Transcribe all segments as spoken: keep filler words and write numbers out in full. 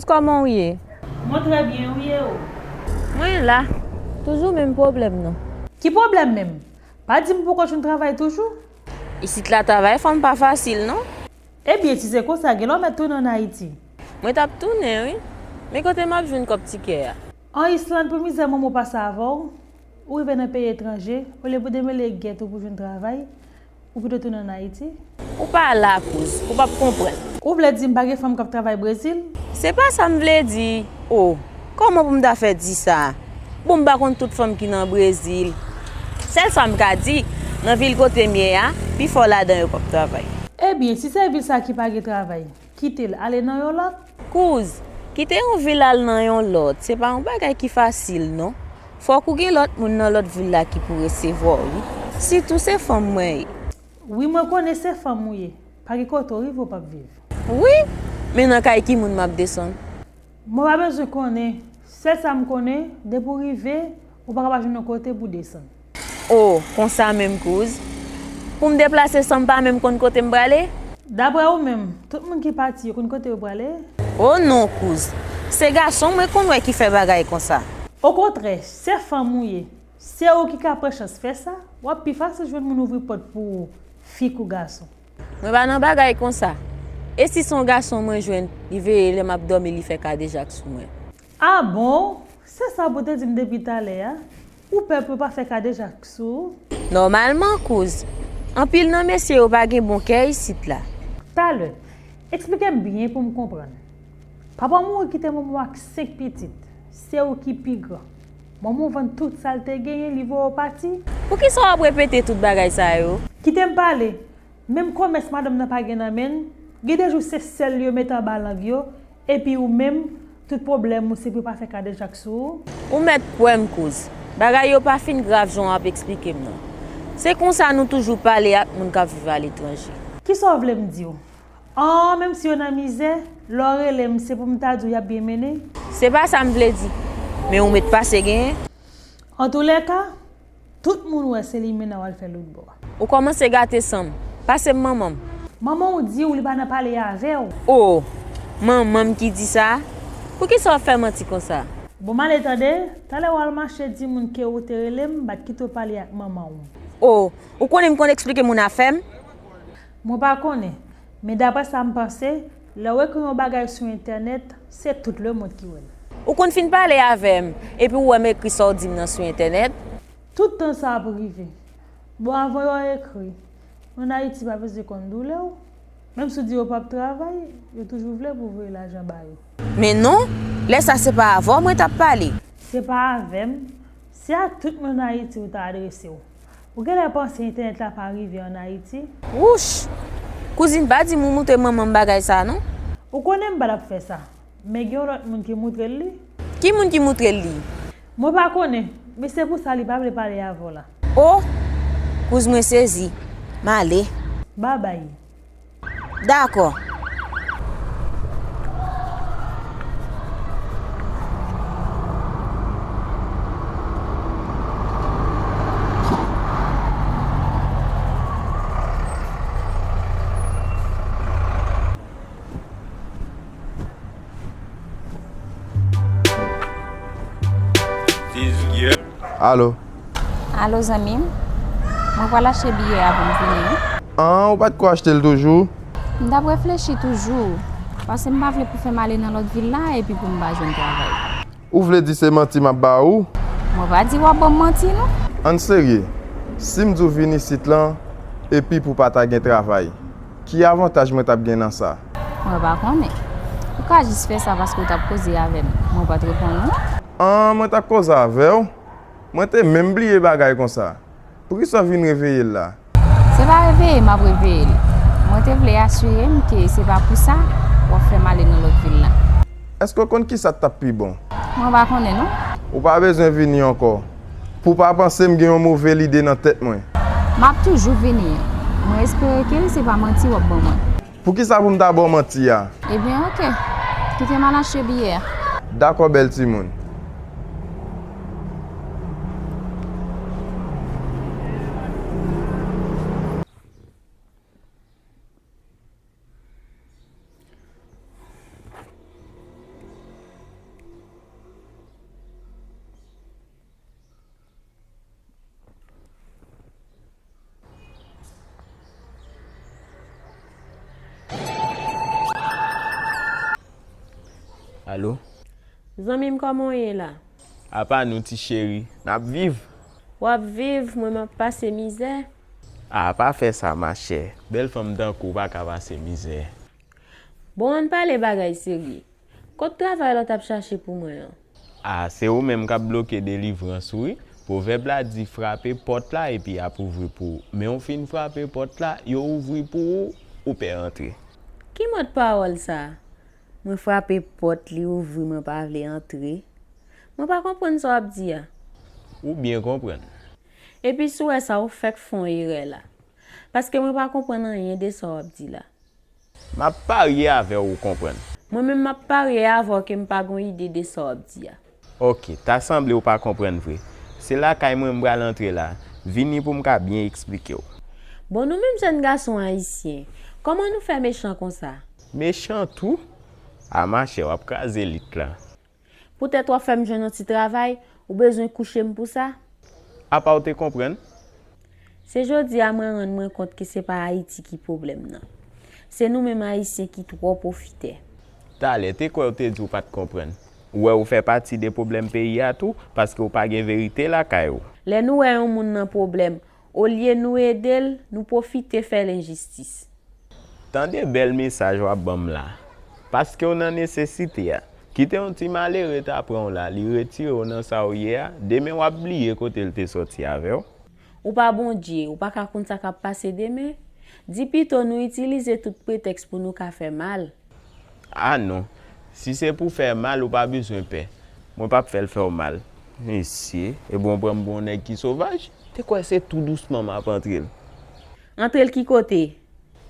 Kòman w ye? Mwen trè byen, ou ye ou? Mwen la. Toujou menm pwoblèm nan. Ki pwoblèm menm? Pa di m poko jwenn travay toujou? Isit la travay fanm pa fasil non. Ebyen, si se konsa, gen lè w mèt tounen ann Ayiti. Mwen t ap tounen, wi. Men kote m ap jwenn kòb tikè a? An Island, pou mizè manman w pase avè w, ou rive nan peyi etranje, olye pou demele gèt ou pou jwenn travay, ou pito tounen ann Ayiti? Ou pa la, kouz, ou p ap konprann. Ou vle di m pa gen fanm k ap travay Brezil? Se pa sa m vle di. O, kòman pou m ta fè di sa? Bon, m pa konn tout fanm ki nan Brezil. Sèl sa m ka di, nan vil kote m ye a, pifò ladan yo p ap travay. Ebyen, si se vil sa ki pa gen travay, kite l, ale nan yon lòt. Kouz, kite yon vil al nan yon lòt, se pa yon bagay ki fasil, non. Fòk ou gen lòt moun nan lòt vil la ki pou resevwa w, wi. Sitou se fanm mwen ye. Wi, mwen konnen se fanm ou ye. Pa gen kote w rive w p ap viv. Wi, men nan kay ki moun m ap desann? Mwen pa bezwen konnen. Sèl sa m konnen, depi w rive, ou pa ka pa jwenn yon kote pou desann. O, konsa menm kouz? Pou m deplase san m pa menm konn kote m prale? Daprè ou menm, tout moun ki pati yo konn kote yo prale? O non kouz, se gason mwen konn wè ki fè bagay konsa. Okontrè, se fanm ou ye. Se ou ki ka pran chans fè sa, w ap pi fasil jwenn moun ouvri pòt pou ou, fi kou gason. Mwen pa nan bagay konsa. E si se yon gason mwen jwenn, li veye lè m ap dòmi, li fè kadejak sou mwen? A bon? Se sa pou te di m depi talè a? Ou pè pou yo pa fè kadejak sou ou? Nòmalman, kouz. Anpil nan mesye yo pa gen bon kè isit la. Talè, eksplike m byen pou m konprann. Papa w mouri kite manman w ak senk pitit. Se ou ki pi gran. Manman w vann tout sa l te genyen, li voye w pati. Poukisa w ap repete tout bagay sa yo? Kite m pale. Menm kòmès madanm nan pa gen nan men l, gen de jou se sèl yo mete anba lang yo, epi ou menm, tout pwoblèm ou se pou yo pa fè kadejak sou ou. Ou mèt kwè m kouz, bagay yo pa fin grav jan w ap eksplike m nan. Se konsa nou toujou pale ak moun k ap viv aletranje. Kisa w vle m di w? An, menm si yo nan mizè, lè w rele m, se pou m ta di w y ap byen mennen? Se pa sa m vle di, men ou mèt pase genyen. Antoulèka, tout moun wè se limena w al fè lòtbò. Ou kòmanse gate san m. Pase m manman m. Manman w di w li pa nan pale avè w. O, manman m ki di sa? Poukisa w ap fè manti konsa? Bon, m ale tande, talè w al mache di moun ke ou te rele m, m pa t kite w pale ak manman w. O, ou konnen m konn eksplike moun afè m? Mwen pa konnen, men daprè sa m panse, lè w ekri yon bagay sou entènèt, se tout lemonn ki wè l. Ou konn fin pale avè m, epi w wè m ekri sa w di m nan sou entènèt? Tout tan sa ap rive. Bon, avan yo ekri, ann Ayiti pa bezwen konn doulè w. Menm si w di yo p ap travay, yo toujou vle pou w voye lajan ba yo. Men non, lè sa se pa avè w mwen t ap pale. Se pa avè m, se ak tout moun ann Ayiti ou ta adrese w. Ou genlè panse entènèt la pa rive ann Ayiti? Wouch! Kouzin pa di m ou moutre manman m bagay sa non. Ou konnen m pa t ap fè sa, men gen yon lòt moun ki moutre l li. Ki moun ki moutre l li? Mwen pa konnen, men se pou sa li pa vle pale avè w la. O! Kouz mwen sezi. M ale. Babay. Dakò. Alo. Alo, zanmi m. Mwen pral achte biyè a pou m vini wi. An, ou pa t ko achte l toujou? M t ap reflechi toujou, paske m pa vle pou fè m ale nan lòt vil la epi pou m pa jwenn travay. Ou vle di se manti m ap ba ou? Mwen pa di w ap ban m manti non. Ann serye, si m di w vin isit lan epi pou pa ta gen travay, ki avantaj mwen t ap gen nan sa? Mwen pa konnen. Ou ka jis fè sa paske w t ap koze avè m. Mwen pa t reponn ou. An, mwen t ap koze avè w? Mwen te menm bliye bagay konsa. Poukisa w vin reveye l la? Se pa reveye m ap reveye l. Mwen te vle asire m ke se pa pou sa w ap fè m ale nan lòt vil la. Èske w konn kisa t ap pi bon? Mwen pa konnen non. Ou pa bezwen vini ankò. Pou w pa panse m gen yon move lide nan tèt mwen. M ap toujou vini. Mwen espere ke se pa manti w ap ban mwen. Poukisa pou m ta ba w manti a? Ebyen, oke. Kite m al achte biyè a. Dakò, bèl timoun. Alo? Zanmi m, kòman w ye la? Apa nou, ti cheri, n ap viv? W ap viv, mwen m ap pase mizè. A, pa fè sa, machè. Bèl fanm tankou w pa ka pase mizè. Bon, ann pale bagay serye. Kot travay la w t ap chache pou mwen an? A, se ou menm k ap bloke delivrans ou, wi. Pwovèb la di frape pòt la epi y ap ouvri pou ou. Men w fin frape pòt la, yo ouvri pou ou, ou pè antre. Ki mòd pawòl sa a? Mwen frape pòt, li ouvri, mwen pa vle antre. Mwen pa konprann sa w ap di a. Ou byen konprann. Epi si w wè sa, ou fèk fè yon erè la. Paske mwen pa konprann anyen de sa w ap di la. M ap parye avè w ou konprann. Mwen menm m ap parye avè w ke m pa gon ide de sa w ap di a. Oke, ta sanble ou pa konprann vre. Se lakay mwen m pral antre la. Vini pou m ka byen eksplike w. Bon, nou menm jèn gason ayisyen, kòman nou fè mechan konsa? Mechan tou? A machè, w ap kraze lit la. Poutèt w ap fè m jwenn yon ti travay, ou bezwen kouche m pou sa? Apa w te konprann? Se jodi a mwen rann mwen kont ke se pa Ayiti ki pwoblèm nan. Se nou menm Ayisyen ki twò pwofitè. Talè, te kwè w te di w pa t konprann. Ou wè ou fè pati de pwoblèm peyi a tou, paske w pa gen verite lakay ou. Lè nou wè yon moun nan pwoblèm, olye nou ede l, nou pwofite fè l enjistis. Tande bèl mesaj w ap ban m la. Paske w nan nesesite a. Kite yon ti malere ta pran w la, li retire w nan sa w ye a, demen w ap bliye kote l te sòti avè w. Ou pa Bondye, ou pa ka konn sa k ap pase demen. Di pito nou itilize tout pretèks pou nou ka fè mal. A non, si se pou fè mal, ou pa bezwen pè. Mwen p ap fè l fè w mal. Mesye, ebyen w pran m pou yon nèg ki sovaj? Te kwè se tou dousman m ap antre l. Antre l ki kote?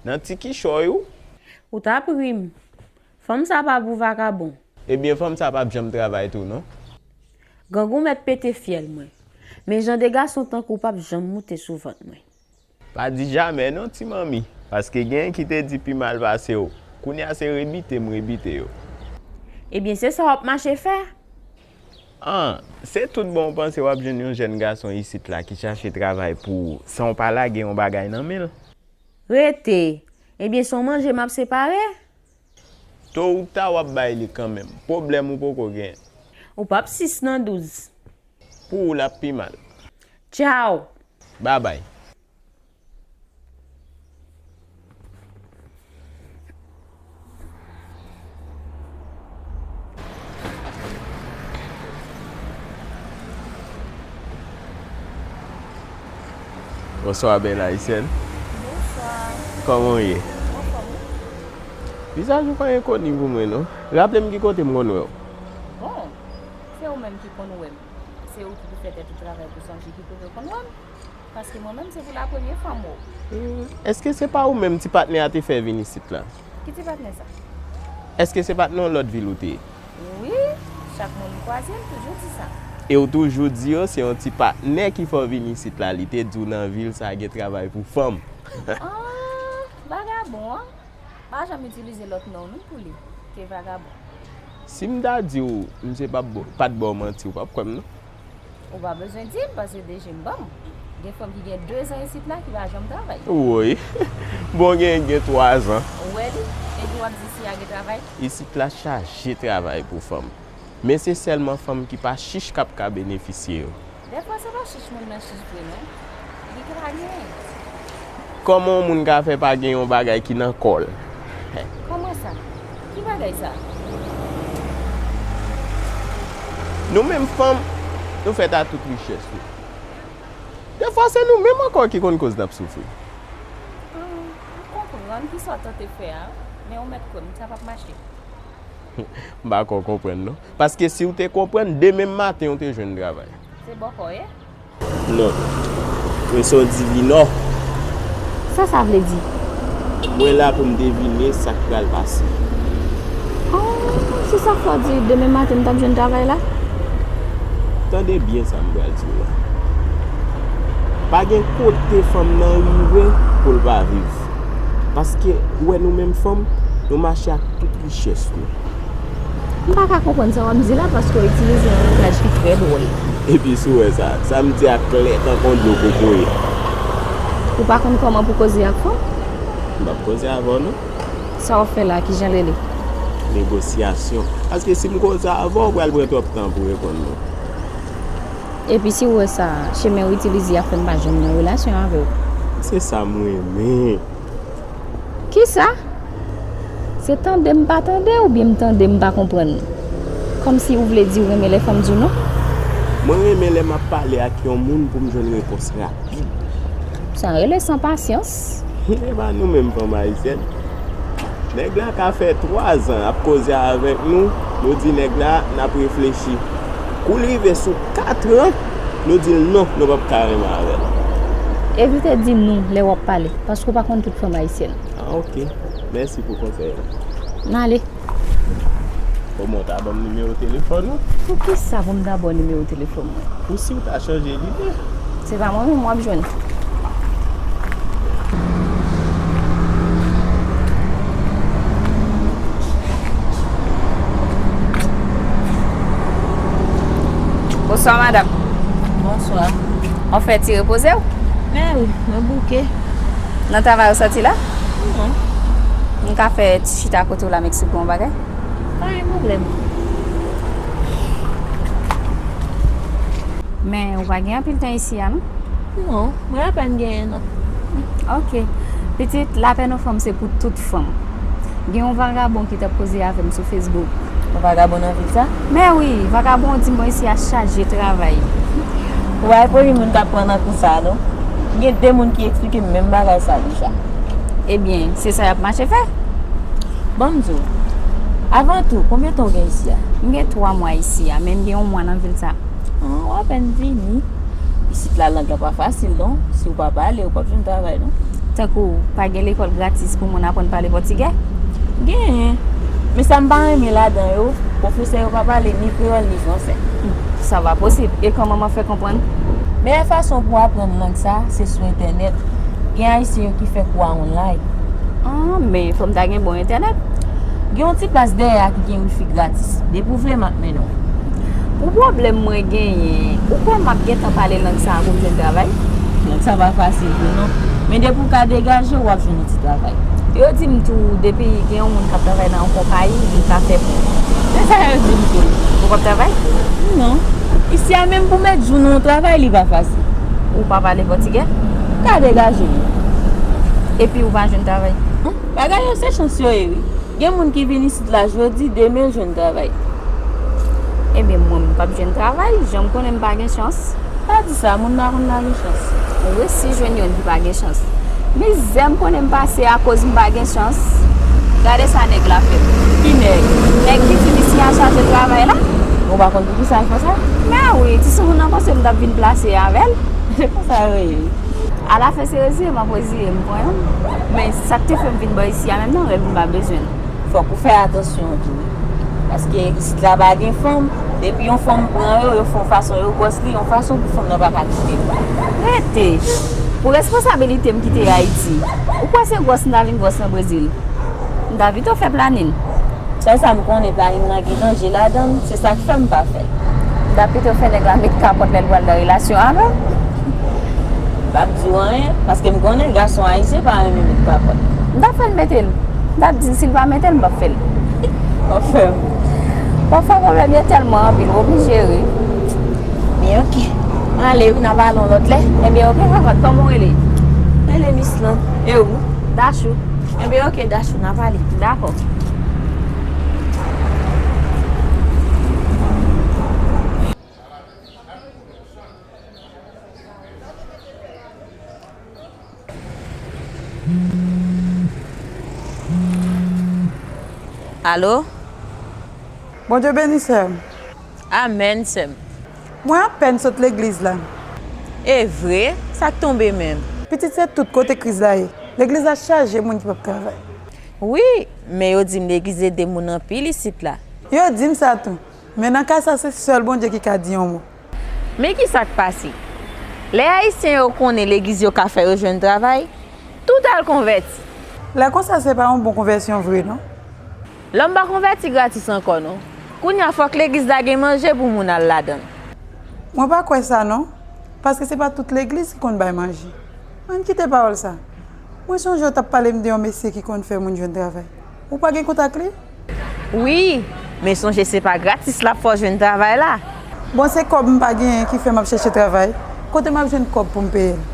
Nan ti kichòy ou. Ou t ap ri m. Fanm sa pa pou vakabon. Ebyen fanm sa p ap janm travay tou non. Grangou mèt pete fyèl mwen. Men jan de gason tankou w p ap janm moute sou vant mwen. Pa di jamè non ti manmi, paske genyen ki te di pi mal pase w. Kounye a se rebite m rebite yo. Ebyen se sa w ap mache fè? An, se tout bon w panse w ap jwenn yon jèn gason isit la ki chache travay pou ou san w pa lage yon bagay nan men l? Rete! Ebyen se yon manje m ap separe? To ou ta w ap bay li kanmenm, pwoblèm ou poko genyen. Ou p ap sis nan douz. Pou ou l ap pi mal. Tchaw! Babay. Bonswa bèl ayisyèn. Bonswa. Kòman w ye? Anfòm wi. Vizaj ou pa enkoni pou mwen non. Raple m ki kote m konn wè w. Bon, se ou menm ki konn wè m. Se ou ki pou fè tèt ou travay pou sonje ki kote w konn wè m. Paske mwen menm se pou la premye fwa m wè w. Hmm, èske se pa ou menm ti patnè a te fè vin isit la? Ki ti patnè sa? Èske se pa t nan yon lòt vil ou te ye? Wi, chak moun m kwaze m toujou di sa. E w toujou di yo se yon ti patnè ki fè w vin isit la, li te di w nan vil sa gen travay pou fanm. Ah, vagabon an pa janm itilize lòt non non pou li ke vagabon. Si m ta di w misye pa t ba w manti, ou p ap kwè m non. Ou pa bezwen di m paske deje m ban m. Gen fanm ki gen dezan isit la ki pa janm travay. Woy. Bon gen gen twazan. Ou wè li? Epi w ap di si a gen travay? Isit la chaje travay pou fanm. Men se sèlman fanm ki pa chich k ap ka benefisye yo. Dèfwa se pa chich moun nan chich vre non. Li ka pa genyen. Kòman yon moun ka fè pa gen yon bagay ki nan kò l? Kòman sa? Ki bagay sa? Nou menm fanm, nou fèt a tout richès nou. Dèfwa se nou menm ankò ki konn koz n ap soufri. M konprann kisa w tante fè a, men ou mèt kwè m sa p ap mache. M pa kwè w konprann non. Paske si w te konprann, demen maten w te jwenn travay. Se bòkò w ye? Non. Mwen se yon divinò. Sa sa vle di? Mwen la pou m devine sa k pral pase. Oh, se sa k fè w di demen maten m t ap jwenn travay la? Tande byen sa m pral di w la. Pa gen kote fanm nan rive pou l pa viv. Paske, ou wè nou menm fanm, nou mache ak tout richès nou. M pa ka konprann sa w ap di la paske w itilize yon langaj ki trè dwòl. Epi si w wè sa, sa m di a klè tankou yon dlo kokoye. Ou pa konn kòman pou koze ak fanm? M p ap koze avè w non. Sa w ap fè la, kijan l rele? Negosyasyon. Paske si m koze avè w, ou pral pran twòp tan pou reponn mwen. Epi si w wè sa, chemen w itilize a fè m pa janm nan relasyon avè w. Se sa m renmen. Kisa? Se tande m pa tande oubyen m tande m pa konprann? Kòmsi ou vle di ou renmen lè fanm di w non? Mwen renmen lè m ap pale ak yon moun pou m jwenn repons rapid. Sa rele san pasyans. E pa nou menm fanm ayisyèn. Nèg la ka fè twa zan ap koze avèk nou, nou di nèg la n ap reflechi. Kou l rive sou katran, nou di l non, nou p ap ka renmen avè l. Evite di nou lè w ap pale, paske w pa konn tout fanm ayisyèn. Ah, ok. Mèsi pou konsèy la. N ale. Omwen w ta ban m nimewo telefòn ou? Poukisa pou m ta ba w nimewo telefòn mwen? Pou si w ta chanje lide. Se pa mwen menm w ap jwenn. Bonswa, madanm. Bonswa. Anfèt, ti repoze w? Men wi, mwen bouke. Nan travay ou sòti la? Non. M ka fè ti chita kote w la, m eksplike w yon bagay? Pa gen pwoblèm. Men, ou pa gen anpil tan isi a, non? Non, mwen apèn gen en an. Ok. Pitit, lapèn yon fanm se pou tout fanm. Gen yon vagabon ki t ap koze avè m sou Facebook. Yon vagabon nan vil sa? Men wi, vagabon an di m, bon, isi a chaje travay. Ou pa premye moun k ap pran nan kou sa, non. Gen de moun ki eksplike m menm bagay sa deja. Ebyen, se sa y ap mache fè. Ban m di w, avan tou, konbyen tan w gen isi a? M gen twa mwa isi a, men m gen yon mwa nan vil sa. An, w apèn vini. Isit la, lang lan pa fasil, non. Si w pa pale, ou p ap jwenn travay, non. Tankou, pa gen lekòl gratis pou moun aprann pale pòtigè? Genyen. Men sa m pa renmen ladan yo, pwofesè yo pa pale ni kreyòl ni fransè. Hmm, sa pa posib. E kòman m ap fè konprann? Meyè fason pou w aprann lang sa, se sou entènèt. Gen Ayisyen yo ki fè kou a online. Ah, men fò m ta gen bon entènèt. Gen yon ti plas dèyè a ki gen wifi gratis. Depi w vle, m ap mennen w. Pou pwoblèm mwen genyen, ou kwè m ap gentan pale lang sa a pou m jwenn travay? Lang sa pa fasil vre non. Men depi w ka degaje w, w ap jwenn yon ti travay. Yo di m tou, depi gen yon moun k ap travay nan yon konpayi, li ka fè pou ou. Se sa yo di m tou. Ou p ap travay? Non. Isi a menm pou mèt jou nan yon travay, li pa fasil. Ou pa pale pòtigè? Ka degaje m. Epi ou pa jwenn travay? Bagay yo se chans yo ye wi. Gen moun ki vin isit la jodi, demen l jwenn travay. Ebyen, mwen, m p ap jwenn travay, jan m konnen m pa gen chans. Pa di sa, moun pa konn pa gen chans. Ou resi jwenn youn ki pa gen chans. Mizè m konnen m pase akoz m pa gen chans. Gade sa nèg la fè m. Ki nèg? Nèg ki di m isi a chaje travay la. Ou pa konn poukisa l fè sa? Men wi, ti soumoun nan panse m t ap vin plase avè l. Se konsa yo ye. Alafen se reziye m ap reziye m, konprann? Men sa k te fè m vin bò isi a menm nan rèv m pa bezwen l. Fòk ou fè atansyon tou wi. Paske isit la pa gen fanm, depi yon fanm pran yo, yo fè yon fason yo gwòs li, yon fason pou fanm nan pa ka kite l. Rete! Pou responsabilite m kite Ayiti, ou kwè se gwòs m ta vin gwòs nan Brezil? M ta pito fè planin. Sèl sa m konnen, planin nan gen danje ladan l, se sa k fè m pa fè l. M ta pito fè nèg la met kapòt lè l pral nan relasyon avè m. M p ap di w anyen, paske m konnen gason ayisyen pa renmen met kapòt. M t ap fè l mete l. M t ap di l si l pa mete l, m p ap fè l. W ap fè m. Pafwa pwoblèm yo tèlman anpil, w oblije ri. Men oke. Ann ale wi, n a pale yon lòt lè. Ebyen oke, kòkòt, kòman w rele? Rele Mislan. E ou? Dachou. Ebyen oke, Dachou, n a pale. Dakò. Alo? Bondye beni, sè m. Amèn, sè m. Mwen apèn sot legliz la. E vre? Sa k tonbe menm? Pitit, se tout kote kriz la ye. Legliz la chaje moun ki p ap travay. Wi, men yo di m legliz ede moun anpil isit la. Yo di m sa tou. Men nan ka sa, se sèl Bondye ki ka di yon mo. Men ki sa k pase? Lè Ayisyen yo konnen legliz yo ka fè yo jwenn travay, tout al konvèti. Lè konsa, se pa yon bon konvèsyon vre, non. Lòm pa konvèti gratis ankò, non. Kounye a, fòk legliz la gen manje pou moun al ladan l. Mwen pa kwè sa, non. Paske se pa tout legliz ki konn bay manje. Ann kite pawòl sa. Mwen sonje w t ap pale m de yon mesye ki konn fè moun jwenn travay. Ou pa gen kontak li? Wi, Men sonje se pa gratis l ap fè w jwenn travay la. Bon, se kòb m pa genyen ki fè m ap chèche travay. Kote m ap jwenn kòb pou m peye l?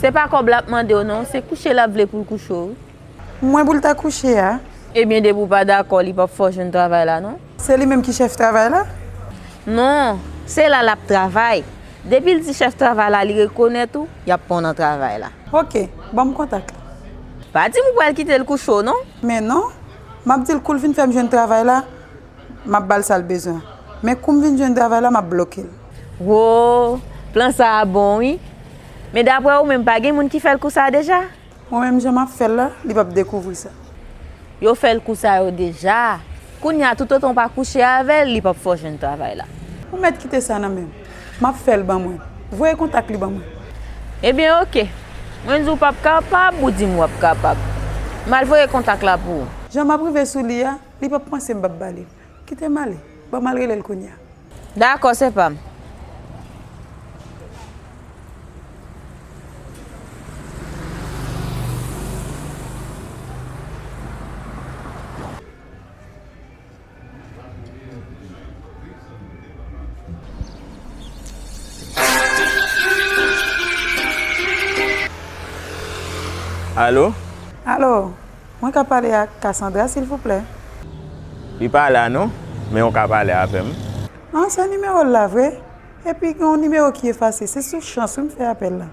Se pa kòb l ap mande w non, se kouche l ap vle pou l kouche w wi. Mwen pou l ta kouche a? Ebyen, depi w pa dakò, li p ap fè w jwenn travay la non. Se li menm ki chèf travay la? Non, se la l ap travay. Depi l di chèf travay la li rekonèt ou, y ap pran w nan travay la. Oke, ban m kontak li. Pa di m ou pral kite l kouche w non. Men non, m ap di l kou l fin fè m jwenn travay la, m ap ba l sa l bezwen. Men kou m vin jwenn travay la, m ap bloke l. Wo, plan sa a bon wi. Men daprè ou menm, pa gen moun ki fè l kou sa a deja? Mwen menm jan m ap fè l la, li p ap dekouvri sa. Yo fè l kou sa yo deja. Kounye a toutotan w pa kouche avè l, li p ap fè w jwenn travay la. Ou mèt kite sa nan men m. M ap fè l ban mwen. Voye kontak li ban mwen. Ebyen oke. Mwen di w p ap kapab, ou di m w ap kapab. M al voye kontak la pou ou. Jan m ap rive sou li a, li p ap panse m p ap ba li l. Kite m ale. Ban m al rele l kounye a. Dakò, se pa m. Alo? Alo, mwen ka pale ak Cassandra, silvouplè? Li pa la non, men w ka pale avè m. An, se nimewo l la vre? Epi gen yon nimewo ki efase, se sou chans wi m fè apèl la.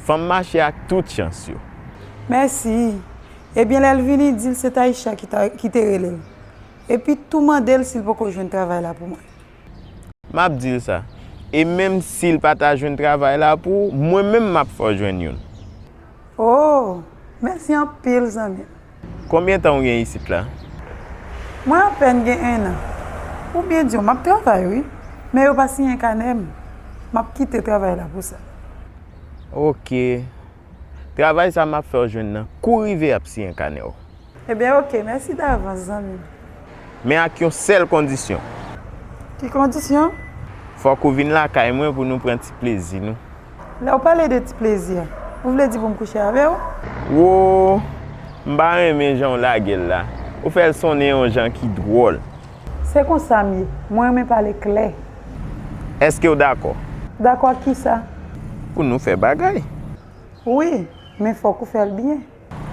Fanm mache ak tout chans yo. Mèsi. Ebyen, lè l vini, di l se Taïcha ki ta, ki te rele l. Epi tou mande l si l poko jwenn travay la pou mwen. M ap di l sa. E menm si l pa ta jwenn travay la pou ou, mwen menm m ap fè w jwenn youn. Oh, mèsi anpil, zanmi m. Konbyen tan w gen isit la? Mwen apèn gen ennan. Pou byen di w, m ap travay, wi. Men yo pa siyen kanè m. M ap kite travay la pou sa. Oke. Travay sa m ap fè w jwenn nan. Kou rive y ap siyen kanè w. Ebyen, oke. Mèsi davans, zanmi m. Men ak yon sèl kondisyon. Ki kondisyon? Fòk ou vin lakay mwen pou nou pran ti plezi nou. Lè w pale de ti plezi a, ou vle di pou m kouche avè w? Wo, m pa renmen jan w lage l la. Ou fè l sonnen yon jan ki dwòl. Se konsa m ye. Mwen renmen pale klè. Èske w dakò? Dakò ak kisa? Pou nou fè bagay. Wi, men fòk ou fè l byen.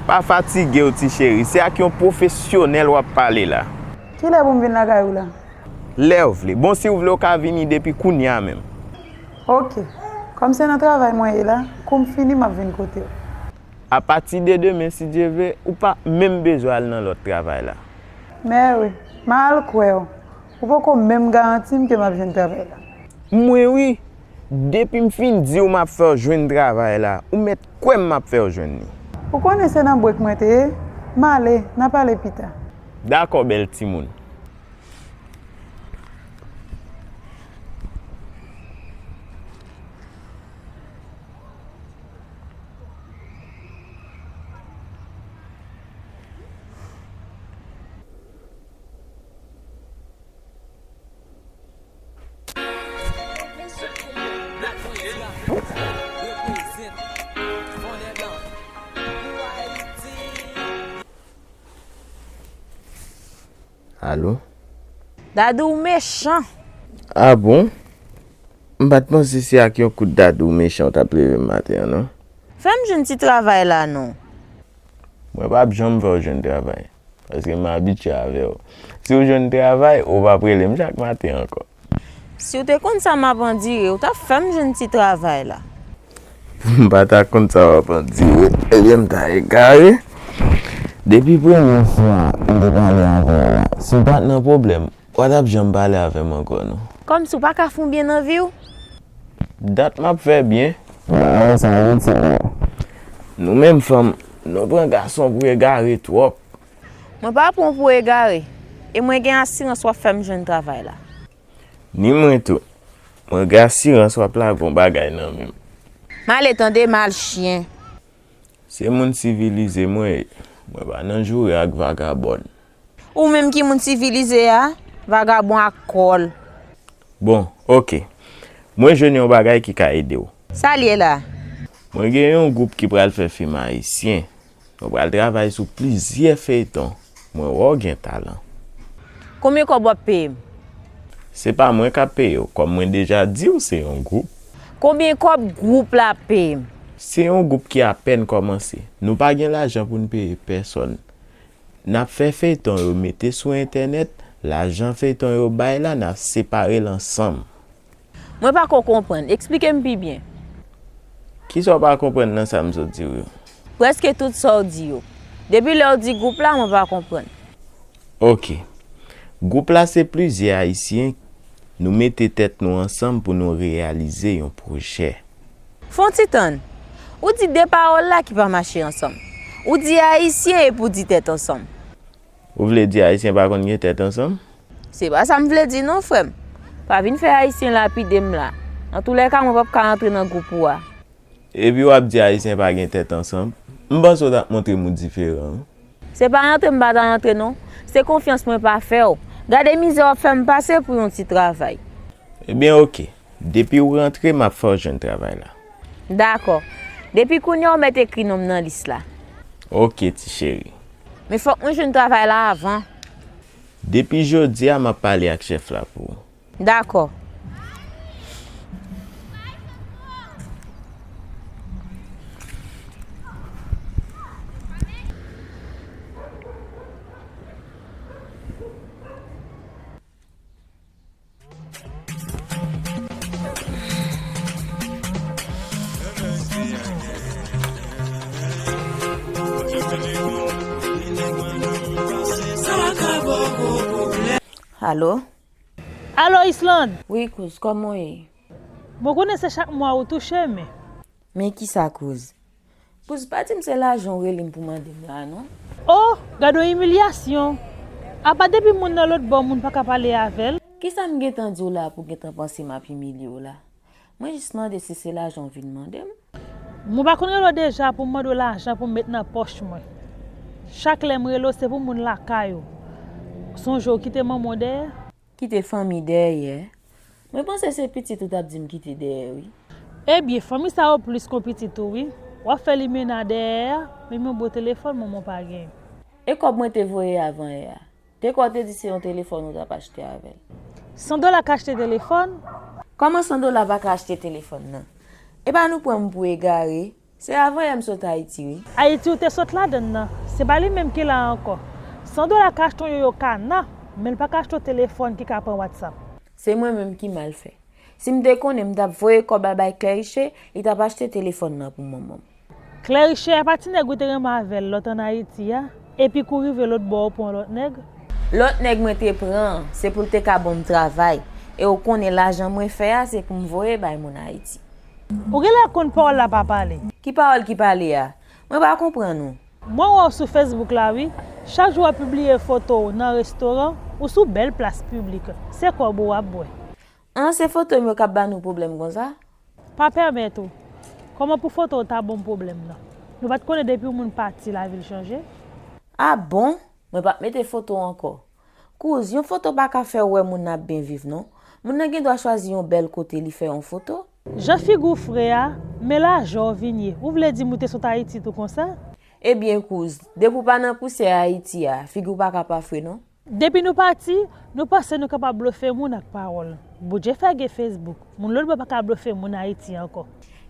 Pa fatige w, ti cheri. Se ak yon pwofesyonèl w ap pale la. Kilè pou m vin lakay ou la? Lè w vle. Bon, si w vle, w ka vini depi kounye a menm. Oke. Kòm se nan travay mwen ye la, kou m fini, m ap vin kote w. Apati de demen, si Dye vle, ou p ap menm bezwen al nan lòt travay la. Mè wi, m a al kwè w. Ou poko menm garanti m ke m ap jwenn travay la. Mwen wi, depi m fin di w m ap fè w jwenn travay la, ou mèt kwè m m ap fè w jwenn li. Ou konnen se nan brek mwen te ye, m ale, n a pale pita. Dakò, bèl timoun. Alo? Dadou, ou mechan. A bon? M pa t panse se ak yon kout dadou mechan w t ap leve m maten an, non. Fè m jwenn ti travay la, non. Mwen p ap janm fè w jwenn travay. Paske m abitye avè w. Si w jwenn travay, ou p ap rele m chak maten ankò. Si w te konn sa m ap andire, ou t ap fè m jwenn ti travay la. M pa ta konn sa w ap andire, ebyen m ta egare. Depi premye fwa m te pale avè w la, si w pa t nan pwoblèm, w pa t ap janm pale avè m ankò, non. Kòmsi w pa ka fè yon byen nan vi w? Dat m ap fè byen. Bagay sa itil mwen. Nou menm fanm, nou pran gason pou egare twòp. Mwen pa pran w pou egare, e mwen gen asirans w ap fè m jwenn travay la. Ni mwen tou. Mwen gen asirans w ap lage yon bagay nan men m. M ale tande, m al chyen. Se moun sivilize mwen ye. Mwen pa nan joure ak vagabòn. Ou menm ki moun sivilize a, vagabon ak kòl. Bon, oke. Mwen jwenn yon bagay ki ka ede w. Sa l ye la? Mwen gen yon gwoup ki pral fè fim ayisyen. Nou pral travay sou plizyè feyton. Mwen wè w gen talan. Konbyen kòb w ap peye m? Se pa mwen k ap peye w, kòm mwen deja di w se yon gwoup. Konbyen kòb gwoup la ap peye m? Se yon gwoup ki apèn kòmanse. Nou pa gen lajan pou n peye pèsòn. N ap fè feyton yo mete sou entènèt, lajan feyton yo bay la, n ap separe l ansanm. Mwen pa ko konprann. Eksplike m pi byen. Kisa w pa konprann nan sa m sot di w yo? Prèske tout sa w di yo. Depi lè w di gwoup la, mwen pa konprann. Ok. Gwoup la se plizyè Ayisyen, nou mete tèt nou ansanm pou nou reyalize yon pwojè. Fè yon ti tann. Ou di de pawòl la ki pa mache ansanm. Ou di Ayisyen epi w di tèt ansanm. Ou vle di Ayisyen pa konn gen tèt ansanm? Se pa sa m vle di non, frè m. Pa vin fè Ayisyen lapide m la. Antoulèka, mwen p ap ka antre nan gwoup ou a. Epi w ap di Ayisyen pa gen tèt ansanm? M panse w t ap montre m ou diferan wi. Se pa rantre m pa ta rantre non. Se konfyans mwen pa fè w. Gade mizè w ap fè m pase pou yon ti travay. Ebyen ok. Depi w rantre, m ap fè w jwenn travay la. Dakò. Depi kounye a w mèt ekri non m nan lis la. Ok ti cheri. Men fòk mwen jwenn travay la avan. Depi jodi a, m ap pale ak chèf la pou ou. Dakò. Alo? Alo Islande. Wi kouz, kòman w ye? Bon, konnen se chak mwa ou touche men. Men kisa kouz? Kouz, pa di m se lajan w rele m pou mande m la non. Oh, gade yon imilyasyon. Apa depi moun nan lòt bò moun pa ka pale avè l? Kisa m gentan di w la pou w gentan panse m ap imilye w la? Mwen jis mande si se lajan w vin mande m. Mwen pa konn rele w deja pou m mande w lajan pou m met nan pòch mwen. Chak lè m rele w se pou moun lakay ou. Sonje w kite manman w dèyè? Kite fanmi dèyè? Mwen panse se pitit ou t ap di m kite dèyè wi. Ebyen, fanmi sa yo plis kon pitit ou wi. W ap fè limena dèyè a, menm yon bon telefòn manman w pa genyen. E kòb mwen te voye avan yè a? Te kwè w te di se yon telefòn ou t ap achte avè l. San dola ka achte telefòn? Kòman san dola pa ka achte telefòn nan? Epa nou pran m pou egare? Se avan yè m sot Ayiti wi. Ayiti ou te sot ladann nan, se pa li menm ki la ankò. San dola ka achte yon yoyo kana, men l pa ka achte yon telefòn ki ka pran WhatsApp. Se mwen menm ki mal fè. Si m te konnen m t ap voye kòb la bay Klèriche, li t ap achte telefòn nan pou manman m. Klèriche a pa ti nèg ou te renmen avè l lè w t ann Ayiti a, epi kou rive lòt bò ou pran lòt nèg? Lòt nèg mwen te pran an, se pou l te ka ban m travay, e ou konnen lajan mwen fè a se pou m voye bay moun Ayiti. Ou genlè konn pawòl la pa pale. Ki pawòl ki pale a? Mwen pa konprann ou. Mwen wè w sou Facebook la wi. Chak jou w ap pibliye foto w nan restoran, ou sou bèl plas piblik. Se kòb ou w ap bwè. An, se foto m yo k ap ba nou pwoblèm konsa? Pa pèmèt ou. Kòman pou foto w ta ban m pwoblèm nan? Nou pa t konnen depi yon moun pati lavi l chanje? A bon? Mwen p ap mete foto w ankò. Kouz, yon foto pa ka fè w wè moun nan ap byen viv non. Moun nan gen dwa chwazi yon bèl kote li fè yon foto. Jan figi w fre a, men lajan w vin ye. Ou vle di m ou te sot Ayiti tou konsa? Ebyen kouz, depi w pa nan pousyè Ayiti a, figi w pa ka pa fre non. Depi nou pati, nou panse nou kapab blofe moun ak pawòl. Bondye fè gen Facebook, moun lòt bò pa ka blofe moun Ayiti ankò.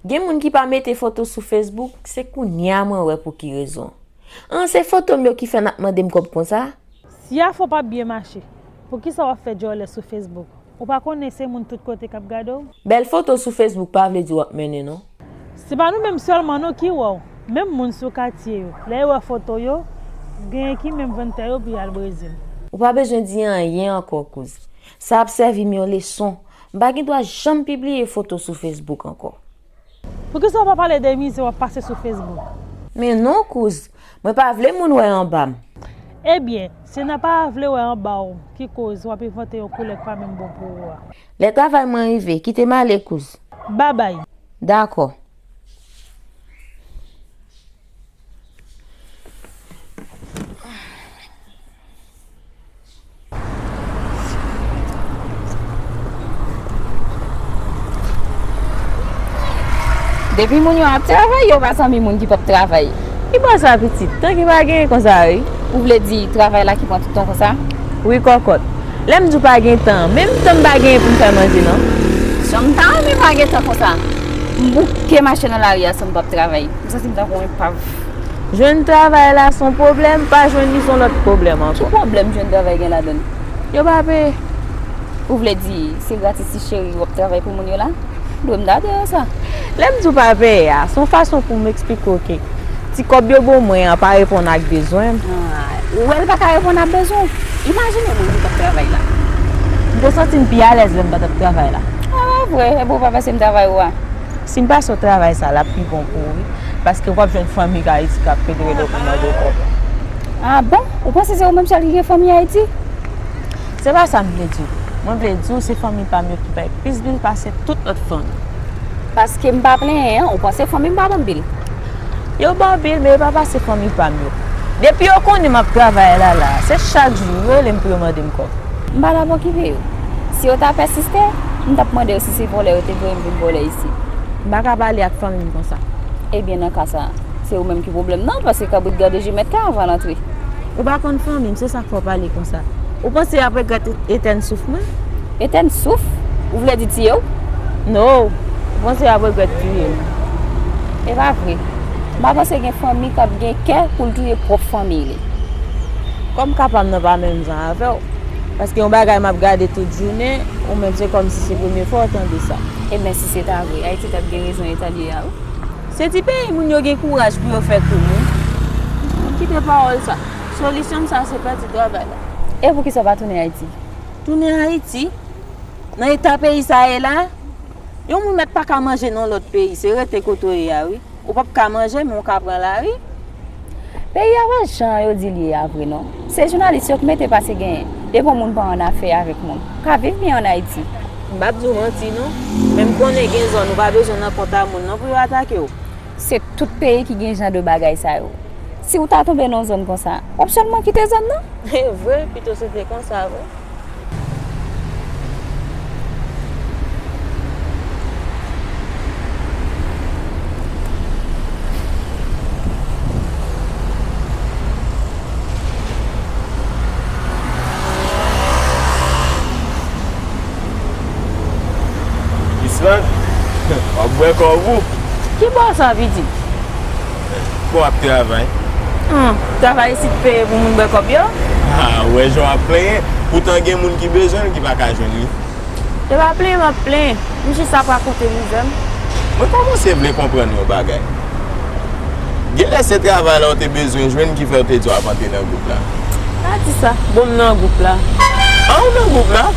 Gen moun ki pa mete foto sou Facebook, se kounye a mwen wè pou ki rezon. An, se foto m yo ki fè n ap mande m kòb konsa? Si afè w p ap byen mache, poukisa w ap fè djòlè sou Facebook? Ou pa konnen se moun tout kote k ap gade w? Bèl foto sou Facebook pa vle di w ap mennen non. Se pa nou menm sèlman non ki wè w. Menm moun sou katye yo, lè yo wè foto yo, genyen ki menm vann tè yo pou y al Brezil. Ou pa bezwen di anyen ankò kouz. Sa ap sèvi m yon leson. M pa gen dwa janm pibliye foto sou Facebook ankò. Poukisa w pa pale de mizè w ap pase sou Facebook? Men non kouz, mwen pa vle moun wè anba m. Ebyen, se nan pa vle wè anba w ki koz w ap envante yon koulè k pa menm bon pou ou a. Lè travay mwen rive, kite m ale kouz. Babay. Dakò. Depi moun yo ap travay, yo pa zanmi moun ki p ap travay. Ki bò sa pitit? Tan ki pa genyen konsa wi. Ou vle di travay la ki pran tout tan konsa? Wi kòkòt. Lè m di w pa gen tan, menm tan m pa genyen pou m fè manje, non. Jan m ta renmen pa gen tan konsa. M bouke mache nan lari a san m p ap travay. M santi m tankou yon epav. Jwenn travay la se yon pwoblèm, pa jwenn li se yon lòt pwoblèm ankò. Ki pwoblèm jwenn travay gen ladan l? Yo pa peye. Ou vle di, se gratis ti cheri w ap travay pou moun yo la? Dwe m ta di w sa. Lè m di w pa peye a, se yon fason pou m eksplike w ke ti kòb yo ba w mwen an pa reponn ak bezwen m. Ah, ou wè l pa ka reponn ak bezwen w? Imajine moun ki t ap travay la. M te santi m pi alèz lè m pa t ap travay la. Ah, vre? Epi w pa panse m travay ou a? Si m pase w travay sa, l ap pi bon pou ou, wi. Paske w p ap jwenn fanmi k Ayiti k ap rele w pou mande w kòb. Ah bon? Ou panse se ou menm sèl ki gen fanmi Ayiti? Se pa sa m vle di w. Mwen vle di w se fanmi pa m yo ki bay plis bil pase tout lòt fanmi. Paske m pa plenyen an, ou panse fanmi m pa ban m bil? Yo ban w bil, men yo pa pase fanmi pa m yo. Depi yo konnen m ap travay la la, se chak jou yo rele m pou yo mande m kòb. M pa t ap okipe yo. Si yo ta pèsiste, m t ap mande yo si se vòlè yo te voye m vin vòlè isi. M pa ka pale ak fanmi m konsa. Ebyen, nan ka sa, se ou menm ki pwoblèm nan, paske kabrit gade je mèt ka avan l antre. Ou pa konn fanmi m, se sa k fè w pale konsa. Ou panse y ap regrèt etèn souf mwen? Etèn souf? Ou vle di tiye w? No. Ou panse y ap regrèt tiye m? E pa vre. M pa panse gen fanmi k ap gen kè pou l touye pwòp fanmi li. Kòm ka pa m nan pa menm jan avè w. Paske yon bagay m ap gade tout jounen, ou menm se kòmsi se premye fwa w tande sa. Ebyen, si se ta vre, Ayiti t ap gen rezon eta l ye a, wi. Se ti peyi moun yo gen kouraj pou yo fè kou, wi. Kite pawòl sa. Solisyon m sa se pèdi travay la. E poukisa w pa tounen Ayiti? Tounen Ayiti? Nan eta peyi sa ye la, yon moun mèt pa ka manje nan lòt peyi, se rete kote w ye a, wi. Ou p ap ka manje, men w ka pran lari. Peyi a pa jan yo di l ye a vre non. Se jounalis yo k mete pase genyen. Depi yon moun pa annafè avèk moun, ka viv byen ann Ayiti. M p ap di w manti non, men m konnen gen zòn ou pa bezwen nan kont a moun non pou yo atake w. Se tout peyi ki gen jan de bagay sa yo. Si w ta tonbe nan yon zòn konsa, w ap sèlman kite zòn nan. E vre, pito se te konsa vre. Island, w ap bwè kòb ou. Ki bò sa, pitit? Bon, w ap travay. Hum, travay isit peye pou moun bwè kòb yo? Ah, ou wè jan w ap plenyen. Poutan gen moun ki bezwen l ki pa ka jwenn li. Se pa plenyen m ap plenyen. M jis ap rakonte mizè m. Mwen kòmanse vle konprann yon bagay. Genlè se travay la w te bezwen jwenn ki fè w te di w ap antre nan gwoup la. Pa di sa. Bon, m nan gwoup la. An, ou nan gwoup la?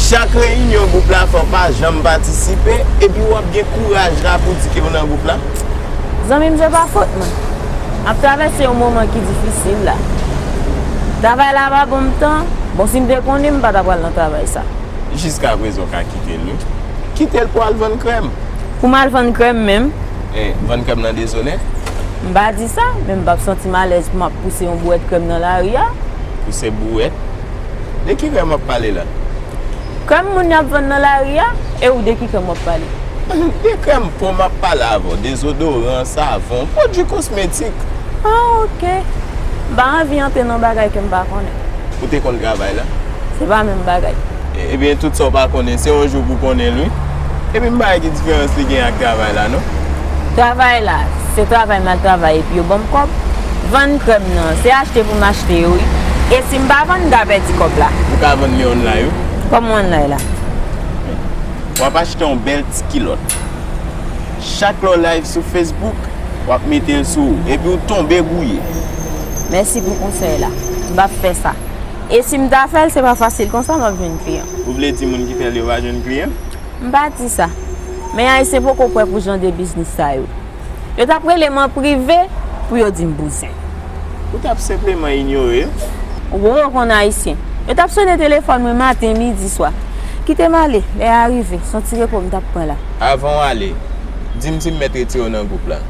Chak reyinyon gwoup la fè w pa janm patisipe, epi w ap gen kouraj la pou w di ke w nan gwoup la? Zanmi m, se pa fòt mwen. M ap travèse yon moman ki difisil la. Travay la pa ban m tan. Bon, si m te konnen, m pa ta pral nan travay sa. Jiskaprezan w ka kite l, wi. Kite l pou al vann krèm. Pou m al vann krèm menm? E, vann krèm nan dezonè? M pa di sa, men m p ap santi m alèz pou m ap pouse yon bouwèt krèm nan lari a. Pouse bouwèt? De ki krèm w ap pale la? Krèm moun y ap vann nan lari a? E ou, de ki krèm w ap pale? De krèm po m ap pale avè w, dezodoran, savon, pwodui kosmetik. Ah, ok. M pa anvi antre nan bagay ke m pa konnen. Ou te konn travay la? Se pa menm bagay. E, ebyen, tout sa w pa konnen, se yon jou pou w konnen l, wi. Epi m pa wè ki diferans li gen ak travay la, non. Travay la, se travay m al travay epi yo ban m kòb. Vann krèm nan, se achte pou m achte yo, wi. E si m pa vann, m ka pèdi kòb la. Ou ka vann li online, wi. Kòman online la? W ap achte yon bèl ti kilòt. Chak lè w live sou Facebook, w ap mete l sou ou, epi w tonbe gouye. Mèsi pou konsèy la. M p ap fè sa. E si m ta fè l, se pa fasil konsa m ap jwenn kliyan. Ou vle di moun ki fè l yo pa jwenn kliyan? M pa di sa. Men Ayisyen poko prè pou jan de biznis sa yo. Yo t ap rele m an prive pou yo di m bouzen. Ou t ap senpleman inyore yo. Ou poko konn Ayisyen. Yo t ap sonnen telefòn mwen maten, midi, swa. Kite m ale, lè a rive, se yon ti repo m t ap pran la. Avan w ale, di m si m mèt retire w nan gwoup la.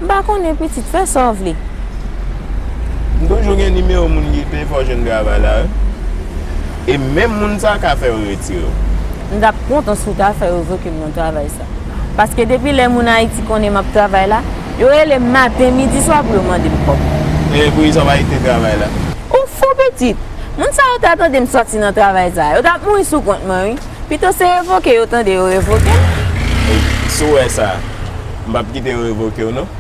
M pa konnen, pitit, fè sa w vle. M toujou gen nimewo moun ki te fè w jwenn travay la, wi. E menm moun sa ka fè yo retire w. M t ap kontan si w ta fè yo revoke m nan travay sa. Paske depi lè moun Ayiti konnen m ap travay la, yo rele m maten, midi, swa pou yo mande m kòb. E poukisa w pa kite travay la? Ou fou, pitit! Moun sa yo ta tande m sòti nan travay sa, yo t ap mouri sou kont mwen, wi. Pito se revoke yo tande yo revoke m. Si w wè sa, m p ap kite yo revoke w, non.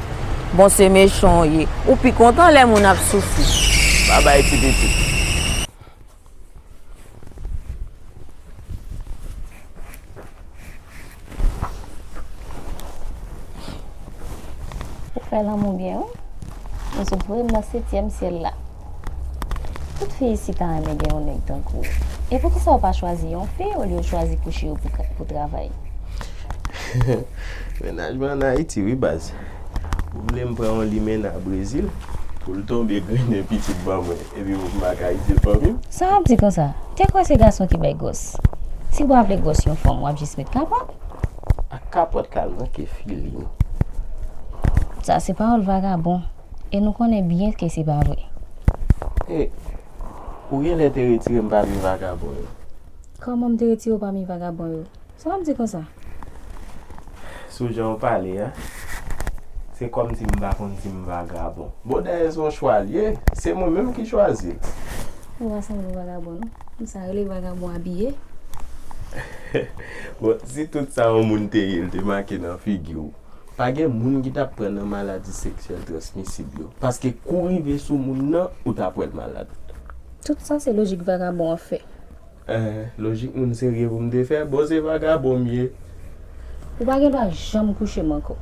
Bon, se mechan w ye. Ou pi kontan lè moun ap soufri. Babay, ti pitit. Ou fè lanmou byen, wi. Ou sot voye m nan setyèm syèl la. Tout fi isi ta renmen gen yon nèg tankou w. E poukisa w pa chwazi yon fi olye w chwazi kouche yo pou, pou travay? Mennaj mwen ann Ayiti, wi, baz. Ou vle m pran yon limena Brezil pou l tonbe grennen pitit ban mwen, epi pou m pa ka itil fanmi m? Sa w ap di konsa? Te kwè se gason ki bay gwòs. Si w pa vle gwòs yon fanm, w ap jis met kapòt. Ak kapòt k al manke fili m. Sa se pawòl vagabon. E nou konnen byen ke se pa vre. E, ou genlè te retire m pami vagabon yo. Kòman m te retire w pami vagabon yo? Sa w ap di konsa? Sou jan w pale a, se kòmsi m pa konn si m vagabon. Bon, dayè se yon chwa l ye, se mwen menm ki chwazi l. Ou pa sanble yon vagabon, non. Konsa rele vagabon abiye. Bon, si tout sa yon moun te ye, l te make nan figi w, pa gen moun ki t ap pran nan maladi seksyèl transmisib yo. Paske kou rive sou moun nan, ou t ap wè l malad. Tout sa se lojik vagabon an fè. Eh, lojik moun serye pou m te fè, bon, se vagabon m ye. Ou pa gen dwa janm kouche m ankò.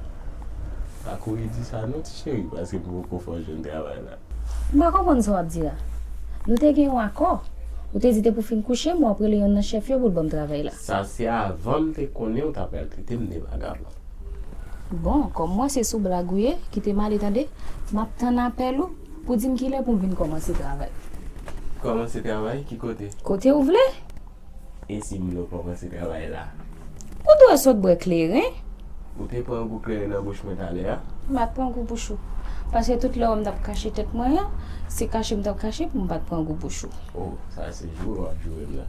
Pa kouri di sa non, ti cheri, paske m poko fè w jwenn travay la. M pa konprann sa w ap di la. Nou te gen yon akò. Ou te di depi w fin kouche m, w ap rele yonn nan chèf yo pou l ban m travay la. Sa se avan m te konnen w ta pral trete m de vagabon. Bon, kòm m wè se sou blag ou ye, kite m ale tande. M ap tann apèl ou pou di m kilè pou m vin kòmanse travay. Kòmanse travay? Ki kote? Kote w vle. E si m vle w kòmanse travay la? Ou dwe sot bwè kleren. Ou te pran gou kleren nan bouch mwen talè a? M pa t pran gou bouch ou. Paske tout lè w wè m t ap kache tèt mwen an, se kache m t ap kache pou m pa t pran gou bouch ou. Oh, sa se jwe w ap jwe m la.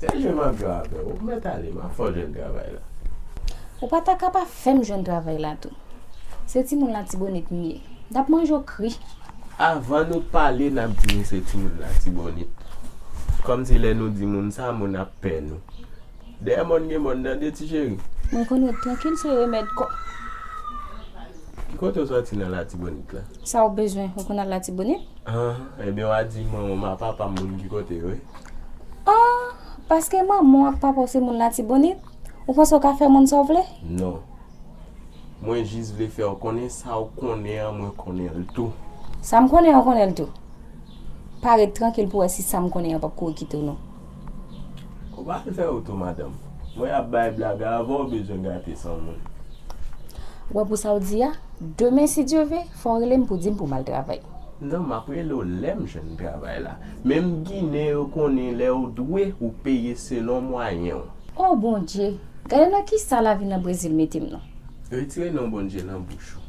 Se jwe m ap jwe avè w. Ou mèt ale, m ap fè w jwenn travay la. Ou pa ta ka pa fè m jwenn travay la tou. Se timoun Latibonit m ye. M t ap manje w kri. Avan nou pale, n ap di nou se timoun Latibonit. Kòmsi lè nou di moun sa, moun ap pè nou. Dèyè mòn gen mòn, tande, ti cheri. Mwen konn ret trankil, se remèd kò. Ki kote w sòti nan Latibonit la? Sa w bezwen, ou konn al Latibonit? Ah, ebyen, w a di manman m ak papa m moun ki kote yo ye. Ah, paske manman w ak papa w se moun Latibonit, ou panse w ka fè moun sa w vle? Non. Mwen jis vle fè w konnen sa w konnen an, mwen konnen l tou. Sa m konnen an, w konnen l tou. Pa ret trankil pou w wè si sa m konnen an p ap kouri kite w non. Ou pa al fè wout ou, madanm. Mwen ap bay blag avan w bezwen gate san moun. W wè pou sa w di a, demen, si Dye ve, fò w rele m pou di m pou m al travay. Non, m ap rele w lè m jwenn travay la. Menm Ginen yo konnen lè w dwe, ou peye selon mwayen w. O Bondye, gade nan kisa lavi nan Brezil mete m non. Retire non Bondye nan bouch ou.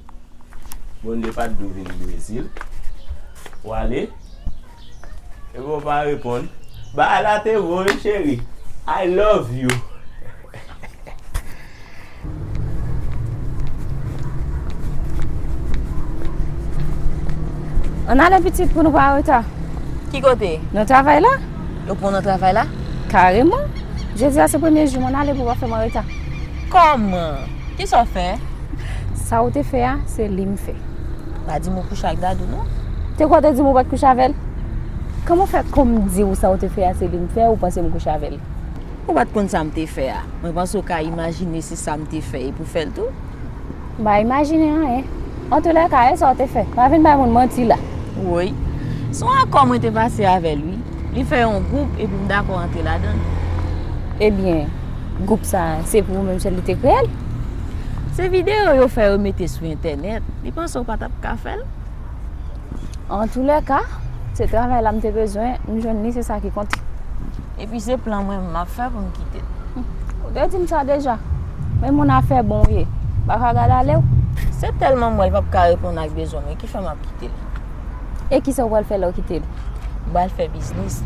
Bondye pa t di w vin Brezil. W ale. Epi w pa reponn. Bagay la te bon wi cheri. I love you. Ann ale pitit pou nou pa an reta. Ki kote? Nan travay la. Yo pran w nan travay la? Kareman. Jodi a se premye jou m ann ale pou w pa fè m an reta. Kòman? Kisa w fè? Sa w te fè a, se li m fè. Pa di m ou kouche ak Dadou non. Te kwè w te di m ou pa t kouche avè l? Kòman fè kòm m di w sa w te fè a se li m fè, ou panse m kouche avè l? Ou pa t konn sa m te fè a. Mwen panse w ka imajine se sa m te fè e pou fè l tou. M pa imajine anyen. Antoulèka, e sa w te fè? Pa vin bay moun manti la. Woy. Se yon akò mwen te pase avè l wi. Li fè yon gwoup epi m dakò antre ladan l. Ebyen, gwoup sa a, se pou ou menm sèl li te kreye l? Se videyo yo fè yo mete sou entènèt. Li panse w pa t ap ka fè l? Antoulèka, se travay la m te bezwen, m jwenn li, se sa ki konte. Epi se plan mwen menm m ap fè pou m kite l. Ou te di m sa deja. Men moun afè bon w ye. M pa ka gad ale w. Se tèlman m wè l p ap ka reponn ak bezwen mwen ki fè m ap kite l. E kisa w pral fè lè w kite l? M pral fè biznis.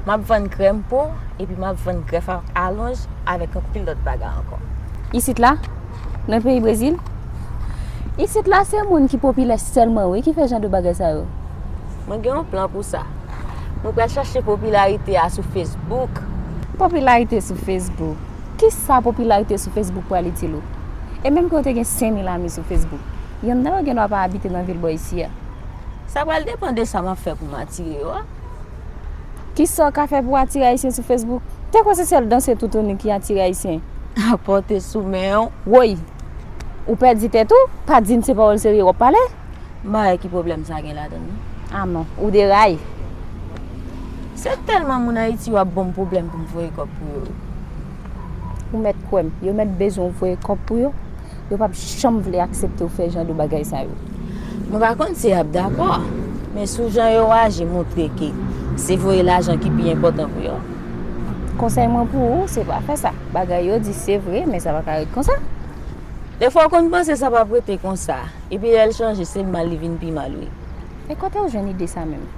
M ap vann krèm po, epi m ap vann grèf ak alonj avèk anpil lòt bagay ankò. Isit la? Nan peyi Brezil? Isit la se moun ki popilè sèlman wi ki fè jan de bagay sa yo. Mwen gen yon plan pou sa. Mwen pral chache popilarite a sou Facebook. Popilarite sou Facebook? Kisa popilarite sou Facebook pral itil ou? E menm ke w te gen senk mil ami sou Facebook, yonn nan yo gendwa pa abite nan vil bò isi a. Sa pral depann de sa m ap fè pou m atire yo a. Kisa w ka fè pou w atire Ayisyen sou Facebook? Te kwè se sèl danse toutouni ki atire Ayisyen? Apòte sou men w. Woy! Ou pèdi tèt ou? Pa di m se pawòl serye w ap pale. M pa wè ki pwoblèm sa gen ladan l non. Ah non, ou deray. Se tèlman moun Ayiti yo ap ban m pwoblèm pou m voye kòb pou yo. Ou mèt kwè m, yo mèt bezwen w voye kòb pou yo. Yo p ap janm vle aksepte w fè jan de bagay sa yo. Mwen pa konn si y ap dakò, men sou jan yo aji montre ke se voye lajan ki pi enpòtan pou yo. Konsèy mwen pou ou, se pa fè sa. Bagay yo di se vre, men sa pa ka ret konsa. Defwa w konn panse sa p ap rete konsa, epi lè l chanje, se mal li vin pi mal, wi. E kote w jwenn ide sa menm?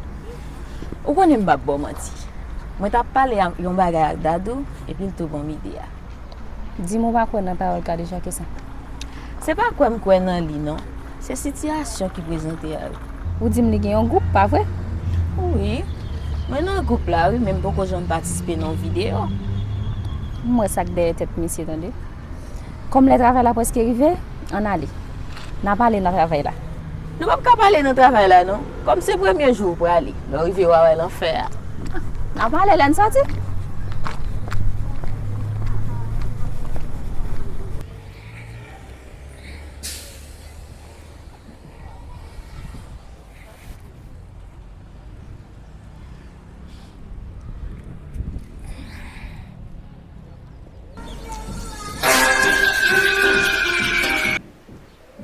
Ou konnen m p ap ba w manti. Mwen t ap pale ak yon bagay ak Dadou, epi l tou ban m ide a. Di m ou pa kwè nan pawòl Kadejake sa? Se pa kwè m kwè nan li, non. Se sitiyasyon ki prezante a, wi. Ou di m li gen yon gwoup, pa vre? Wi. Mwen nan gwoup la, wi, men m poko janm patisipe nan yon videyo. M wè sa k dèyè tèt misye, tande. Kòm lè travay la prèske rive, ann ale. N a pale nan travay la. Nou p ap ka pale nan travay la, non. Kòm se premye jou ou prale, lè w rive, w a wè lanfè a. N a pale lè n soti.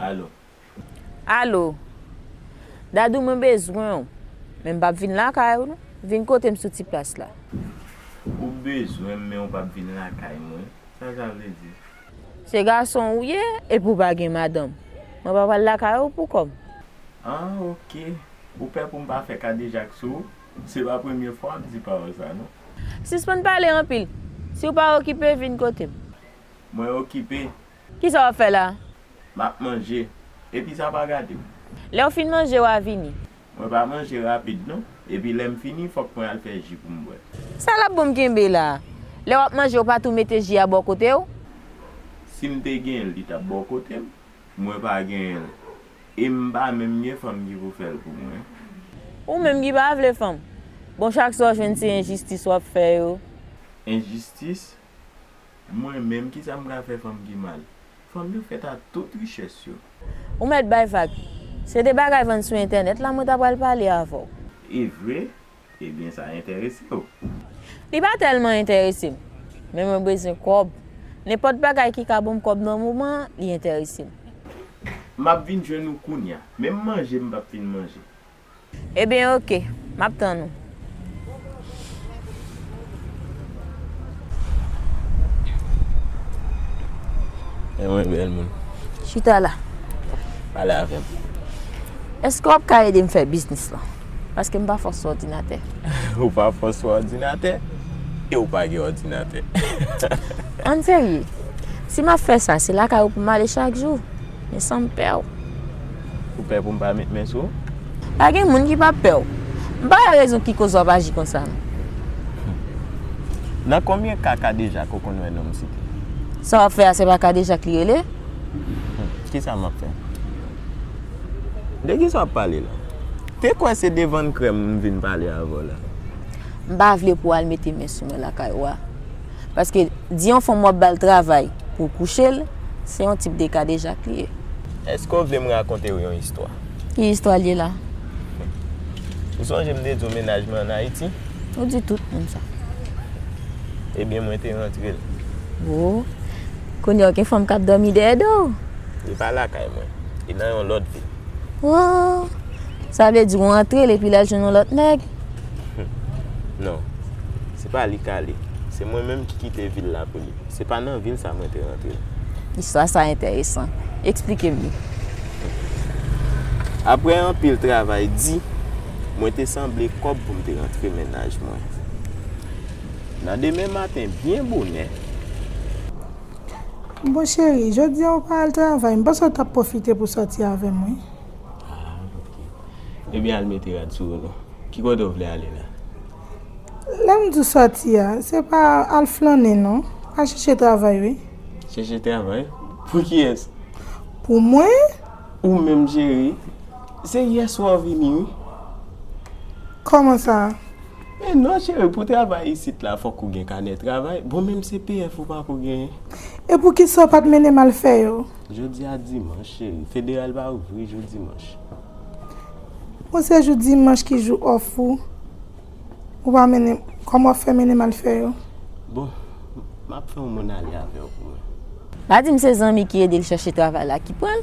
Alo. Alo. Dadou, mwen bezwen w. Men m p ap vin lakay ou, non. Vin kote m sou ti plas la. Ou bezwen m, men ou p ap vin lakay mwen? Sa sa vle di? Se gason ou ye, epi ou pa gen madanm. Mwen pa pral lakay ou pou kòb. Ah, oke. Ou pè pou m pa fè kadejak sou ou? Se pa premye fwa w ap di pawòl sa, non. Sispann pale anpil. Si w pa okipe, vin kote m. Mwen okipe. Kisa w ap fè la? M ap manje. Epi sa pa gade m. Lè w fin manje, w a vini. Mwen pa manje rapid, non. Epi lè m fini, fòk mwen al fè ji pou m bwè. Sa l ap bon m kenbe la? Lè w ap manje, w pa tou mete ji a bò kote w? Si m te gen l, li t ap bò kote m. Mwen pa genyen l. E m pa menm gen fanm ki pou fè l pou mwen. Ou menm ki pa vle fanm. Bon, chak sa w jwenn se enjistis w ap fè yo. Enjistis? Mwen menm, kisa m ka fè fanm ki mal? Fanm yo fèt ak tout richès yo. Ou mèt bay vag. Se de bagay vann sou entènèt la mwen ta pral pale avè w. E vre? Ebyen, sa enterese w. Li pa tèlman enterese m, men mwen bezwen kòb. Nenpòt bagay ki ka ban m kòb nan moman an, li enterese m. M ap vin jwenn ou kounye a. Menm manje m p ap fin manje. Ebyen, oke. M ap tann ou. E mwen, bèl moun. Chita la. Pale avè m. Èske w ap ka ede m fè biznis lan? Paske m pa fò sou òdinatè. Ou pa fò sou òdinatè? E w pa gen òdinatè. Ann serye. Si m ap fè sa, se lakay ou pou m ale chak jou. Men san m pè w. Ou pè pou m pa met men sou ou? Pa gen moun ki p ap pè w. M pa wè rezon ki koz w ap aji konsa, non. Nan konbyen ka Kadejak ou konn wè nonm site? Sa w ap fè a, se pa Kadejak li rele? Hmm, kisa m ap fè? De kisa w ap pale la? Te kwè se devann krèm m vin pale avè w la. M pa vle pou w al mete men sou mwen lakay ou a. Paske di yon fanm w ap ba l travay pou w kouche l, se yon tip de Kadejak li ye. Èske w vle m rakonte w yon istwa? Ki istwa l ye la? Ou sonje m te di w mennaj mwen ann Ayiti? Ou di tout moun sa. Ebyen, mwen te rantre l. Wo! Kounye a, w gen fanm k ap dòmi dèyè do w? Li pa lakay mwen. Li nan yon lòt vil. Wo! Sa vle di w antre l epi l al jwenn yon lòt nèg? Non. Se pa li k ale. Se mwen menm ki kite vil la pou li. Se pa nan vil sa mwen te rantre. Istwa sa enteresan. Eksplike m li. Apre anpil travay di, mwen te sanble kòb pou m te rantre mennaj mwen. Nan demen maten, byen bonè. Bon, cheri, jodi a ou pa al travay, m panse w t ap pwofite pou sòti avè m, wi. Ah, ok. Ebyen, al mete rad sou ou non. Ki kote w vle ale la? Lè m di w sòti a, se pa al flannen non. Al chèche travay wi. Chèche travay? Pou kiyès? Pou mwen? Ou menm cheri? Se yè swa w vini wi. Kòman sa? Men non cheri, pou travay isit la fòk ou gen kanè travay. Bon menm C P F ou pako genyen. E poukisa w pa t mennen m al fè yo? Jodi a dimanch cheri, federal pa ouvri jou dimanch. Bon se jou dimanch ki jou off ou. Ou pa mennen, kòman w ap fè mennen m al fè yo? Bon, m ap fè yon moun ale avè w pou mwen. Pa di m se zanmi ki ede l chèche travay la ki pran l.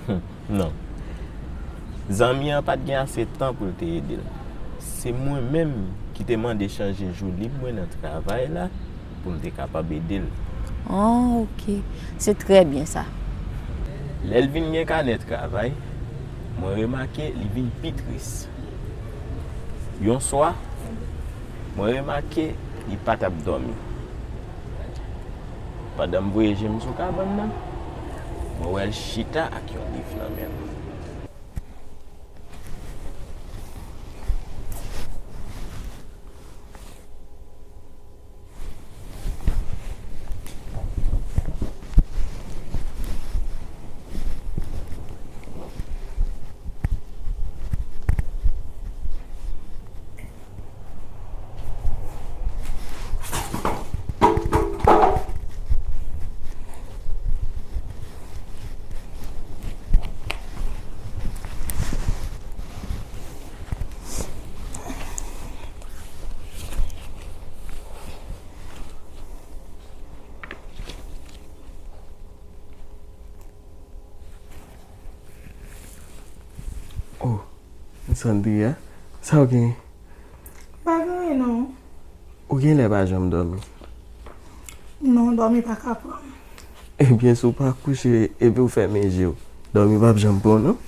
Hum, non. Zanmi an pa t gen ase tan pou l te ede l. Se mwen menm ki te mande chanje jou lib mwen nan travay la pou m te kapab ede l. Ah, ok. Se trè byen sa. Lè l vin gen kanè travay, mwen remake li vin pi tris. Yon swa, mwen remake li pa t ap dòmi. Pandan m voye je m sou kabann nan, mwen wè l chita ak yon liv nan men l. Oh, Sandria, sa w genyen? Pa gen anyen non. Ou genlè pa janm dòmi. Non, dòmi pa ka pran m. Ebyen, si w pa kouche epi w fèmen je w, dòmi p ap janm pran w non.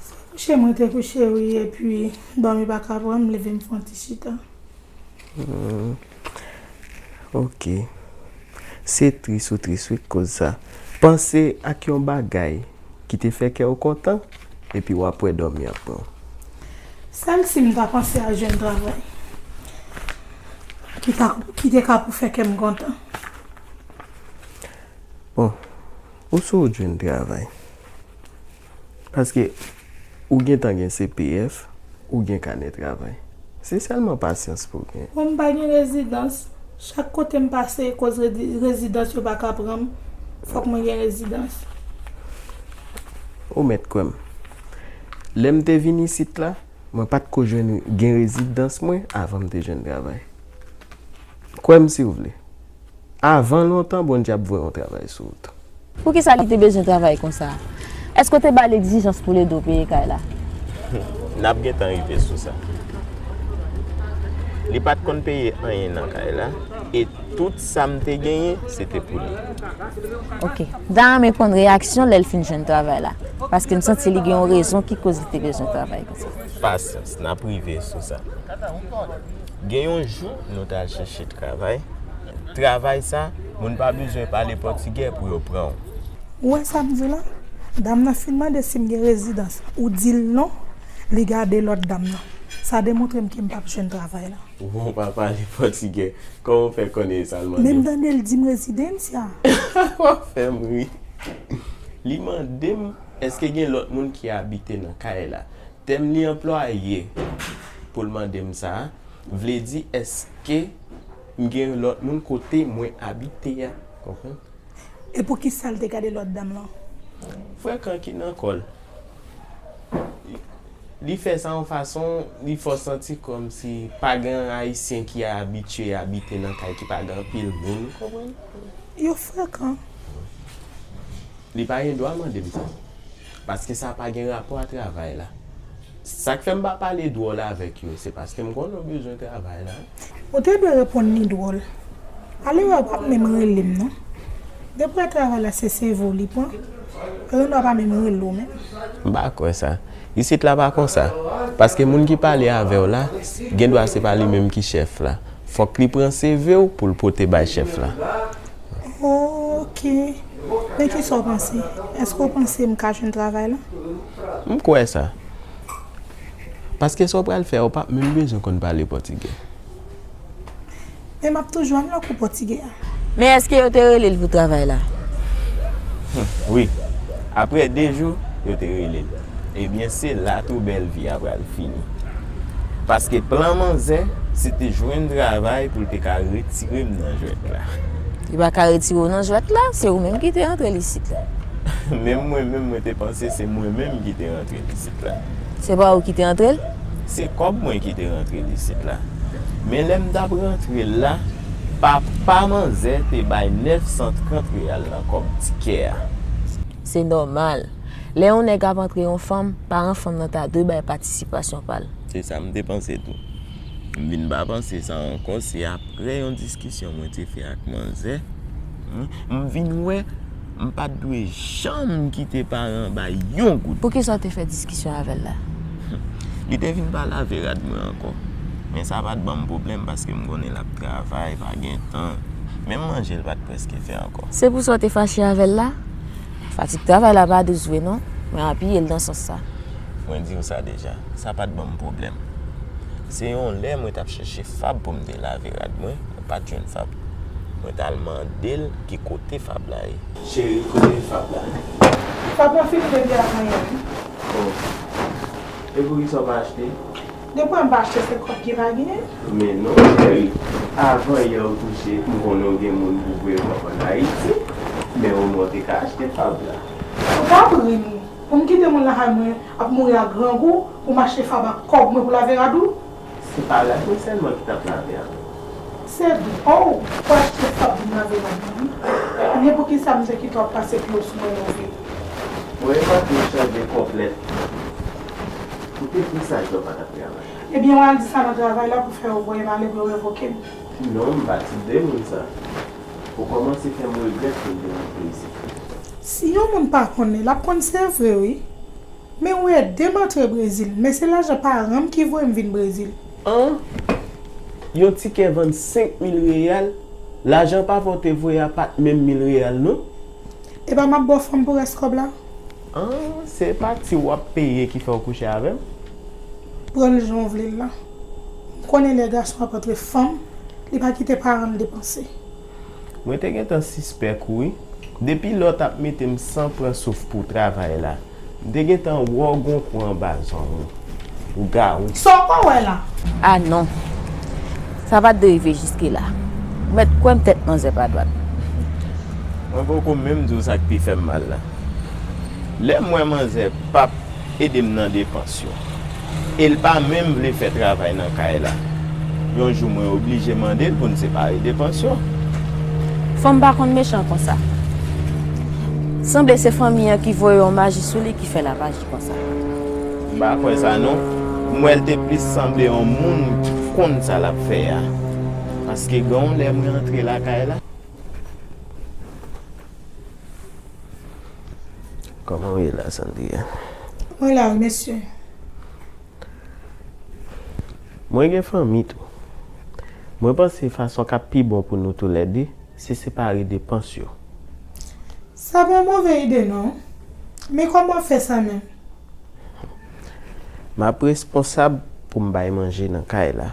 Se kouche mwen te kouche wi, epi dòmi pa ka pran m, leve m fè yon ti chita. Hmm. Ok. Se tris ou tris wi k koz sa. Panse ak yon bagay ki te fè kè w kontan, epi w ap wè dòmi ap pran w. Sèl si m ta panse a jwenn travay ki ta, ki te ka pou fè kè m kontan. Bon, ou sou wout jwenn travay. Paske ou gentan gen C P F, ou gen kanè travay. Se sèlman pasyans pou w gen. Bon, m pa gen rezidans. Chak kote m pase, koz redi-, rezidans yo pa ka pran m, fòk mwen gen rezidans. Ou mèt kwè m. Lè m te vin isit la, mwen pa t ko jwenn gen rezidans mwen avan m te jwenn travay. Kwè m si w vle. Avan lontan, Bondye ap voye yon travay sou wout. Poukisa li te bezwen travay konsa? Èske w te ba l egzijans pou l ede w peye kay la? N ap gentan rive sou sa. Li pa t konn peye anyen nan kay la, e tout sa m te genyen, se te pou li. Ok. M ta renmen konn reyaksyon lè l fin jwenn travay la. Paske m santi li gen yon rezon ki koz li te bezwen travay konsa. Pasyans, n ap rive sou sa. Gen yon jou, nou t al chèche travay. Travay sa, moun pa bezwen pale pòtigè pou yo pran w. Ou wè sa m di w la? Dam nan fin mande si m gen rezidans. Ou di l non, li gade lòt dam nan. Sa demontre m ke m p ap jwenn travay la. Ou pa pale pòtigè. Kòman w fè konnen e sa l mande w? Men m tande l di m rezidancia. W ap fè m ri. Li mande m, èske gen lòt moun ki abite nan kay la? Tèm li anplwaye pou l mande m sa a, vle di èske m gen lòt moun kote mwen abite a, konprann? E poukisa l te gade lòt dam lan? Frekan ki nan kò l. Li fè sa yon fason, li fè w santi kòmsi pa gen Ayisyen ki abitye abite nan kay ki pa gen anpil moun, ou konprann? Yo frekan. Li pa gen dwa mande m sa. Paske sa pa gen rapò a travay la. Sa k fè m pa pale dwòl avèk yo, se paske m konnen w bezwen travay la. Ou te dwe reponn li dwòl. Ale wè, w p ap menm rele m non. Depi w wè travay la se seve w li pran, yo gen dwa pa menm rele w menm. M pa kwè sa. Isit la pa konsa. Paske moun ki pale avè w la, gen dwa se pa li menm ki chèf la. Fòk li pran seve w pou l pote bay chèf la. Ok. Men kisa w panse? Èske w panse m ka jwenn travay la? M kwè sa. Paske sa w pral fè a, ou p ap menm bezwen konn pale pòtigè. Men m ap toujou al nan kou pòtigè a. Men èske yo te rele l pou travay la? Wi. Apre de jou, yo te rele l. Ebyen, se la tou bèl vi a pral fini. Paske plan manzè, se te jwenn travay pou l te ka retire m nan jwèt la. Li pa ka retire w nan jwèt la, se ou menm ki te antre l isit la. Menm mwen menm, mwen te panse se mwen menm ki te rantre l isit la. Se pa ou ki te antre l? Se kòb mwen ki te rantre l isit la. Men lè m t ap rantre l la, papa manzè te bay nèf san trant reyal nan kòb tikè a. Se nòmal. Lè yon nèg ap antre yon fanm, paran fanm nan ta dwe bay patisipasyon pa l. Se sa m te panse tou. M vin pa panse sa ankò, se apre yon diskisyon mwen te fè ak manzè, m vin wè m pa t dwe janm kite paran bay yon goud. Poukisa w te fè diskisyon avè l la? Li te vin pa lave rad mwen ankò. Men sa pa t ban m pwoblèm paske m konnen l ap travay, pa gen tan. Menm manje l pa t prèske fè ankò. Se pou sa w te fache avè l la? Fatig travay la pa dous vre non, mwen apiye l nan sans sa. Mwen di w sa deja, sa pa t ban m pwoblèm. Se yon lè mwen t ap chèche fab pou m te lave rad mwen, mwen pa t jwenn fab. Mwen t al mande l ki kote fab la ye. Cheri, kote fab la? Fab la fini depi avan yè wi. Oh. E poukisa w pa achte? Depi w pa achte se kòb ki pa genyen. Men non, cheri. Avan yè w touche, m konnen w gen moun pou voye kòb ann Ayiti. Men omwen w te ka achte fab la. Ou pa ri m. Pou m kite moun lakay mwen ap mouri ak grangou, pou m achte fab ak kòb mwen pou lave rad ou? Se pa rad mwen sèlman ki t ap lave avè w. Se dwòl, ou achte fab vin lave rad mwen wi. Ebyen poukisa m te kite w ap pase pye w sou mwen move? Mwen pa te chanje kòplèt. Ou te di sa Jòb pa t ap travay. Ebyen w al di sa nan travay la pou fè yo voye m ale pou yo revoke m. Non, m pa t de moun sa. Ou kòmanse fè m regrèt pou m te rantre isit. Si yon moun pa konnen, l ap konn se vre wi. Men ou ede m antre Brezil, men se lajan paran m ki voye m vin Brezil. An, yon tikè vann senk mil reyal, lajan papa w te voye a pa t menm mil reyal non. Epa m ap ba w fanm pou rès kòb la? An, se pati w ap peye ki fè w kouche avè m? Pran l jan w vle l la. M konnen lè gason ap antre fanm, li pa kite paran l depanse. Mwen te gentan sispèk ou wi. Depi lè w t ap mete m san pran souf pou travay la, m te gentan wè w gon kou anba zong ou. Ou gawou. Sa w pa wè la? Ah non. Sa pa t dwe rive jiske la. Ou mèt kwè m tèt manzè pa dwat. Mwen poko menm di w sa k pi fè m mal la. Lè m wè manzè p ap ede m nan depans yo. E l pa menm vle fè travay nan kay la. Yon jou mwen oblije mande l pou n separe depans yo. Fanm pa konn mechan konsa. Sanble se fanmi an ki voye yon maji sou li ki fè l ap aji konsa. M pa kwè sa non. M wè l te plis sanble yon moun ki konn sa l ap fè a. Paske gen yon lè mwen antre lakay la. Kòman w ye la, Sandria? Mwen la wi, mesye. Mwen gen fanmi tou. Mwen panse fason k ap pi bon pou nou toulède, se separe depans yo. Sa pa yon move ide non. Men kòman w ap fè sa menm? M ap responsab pou m bay manje nan kay la.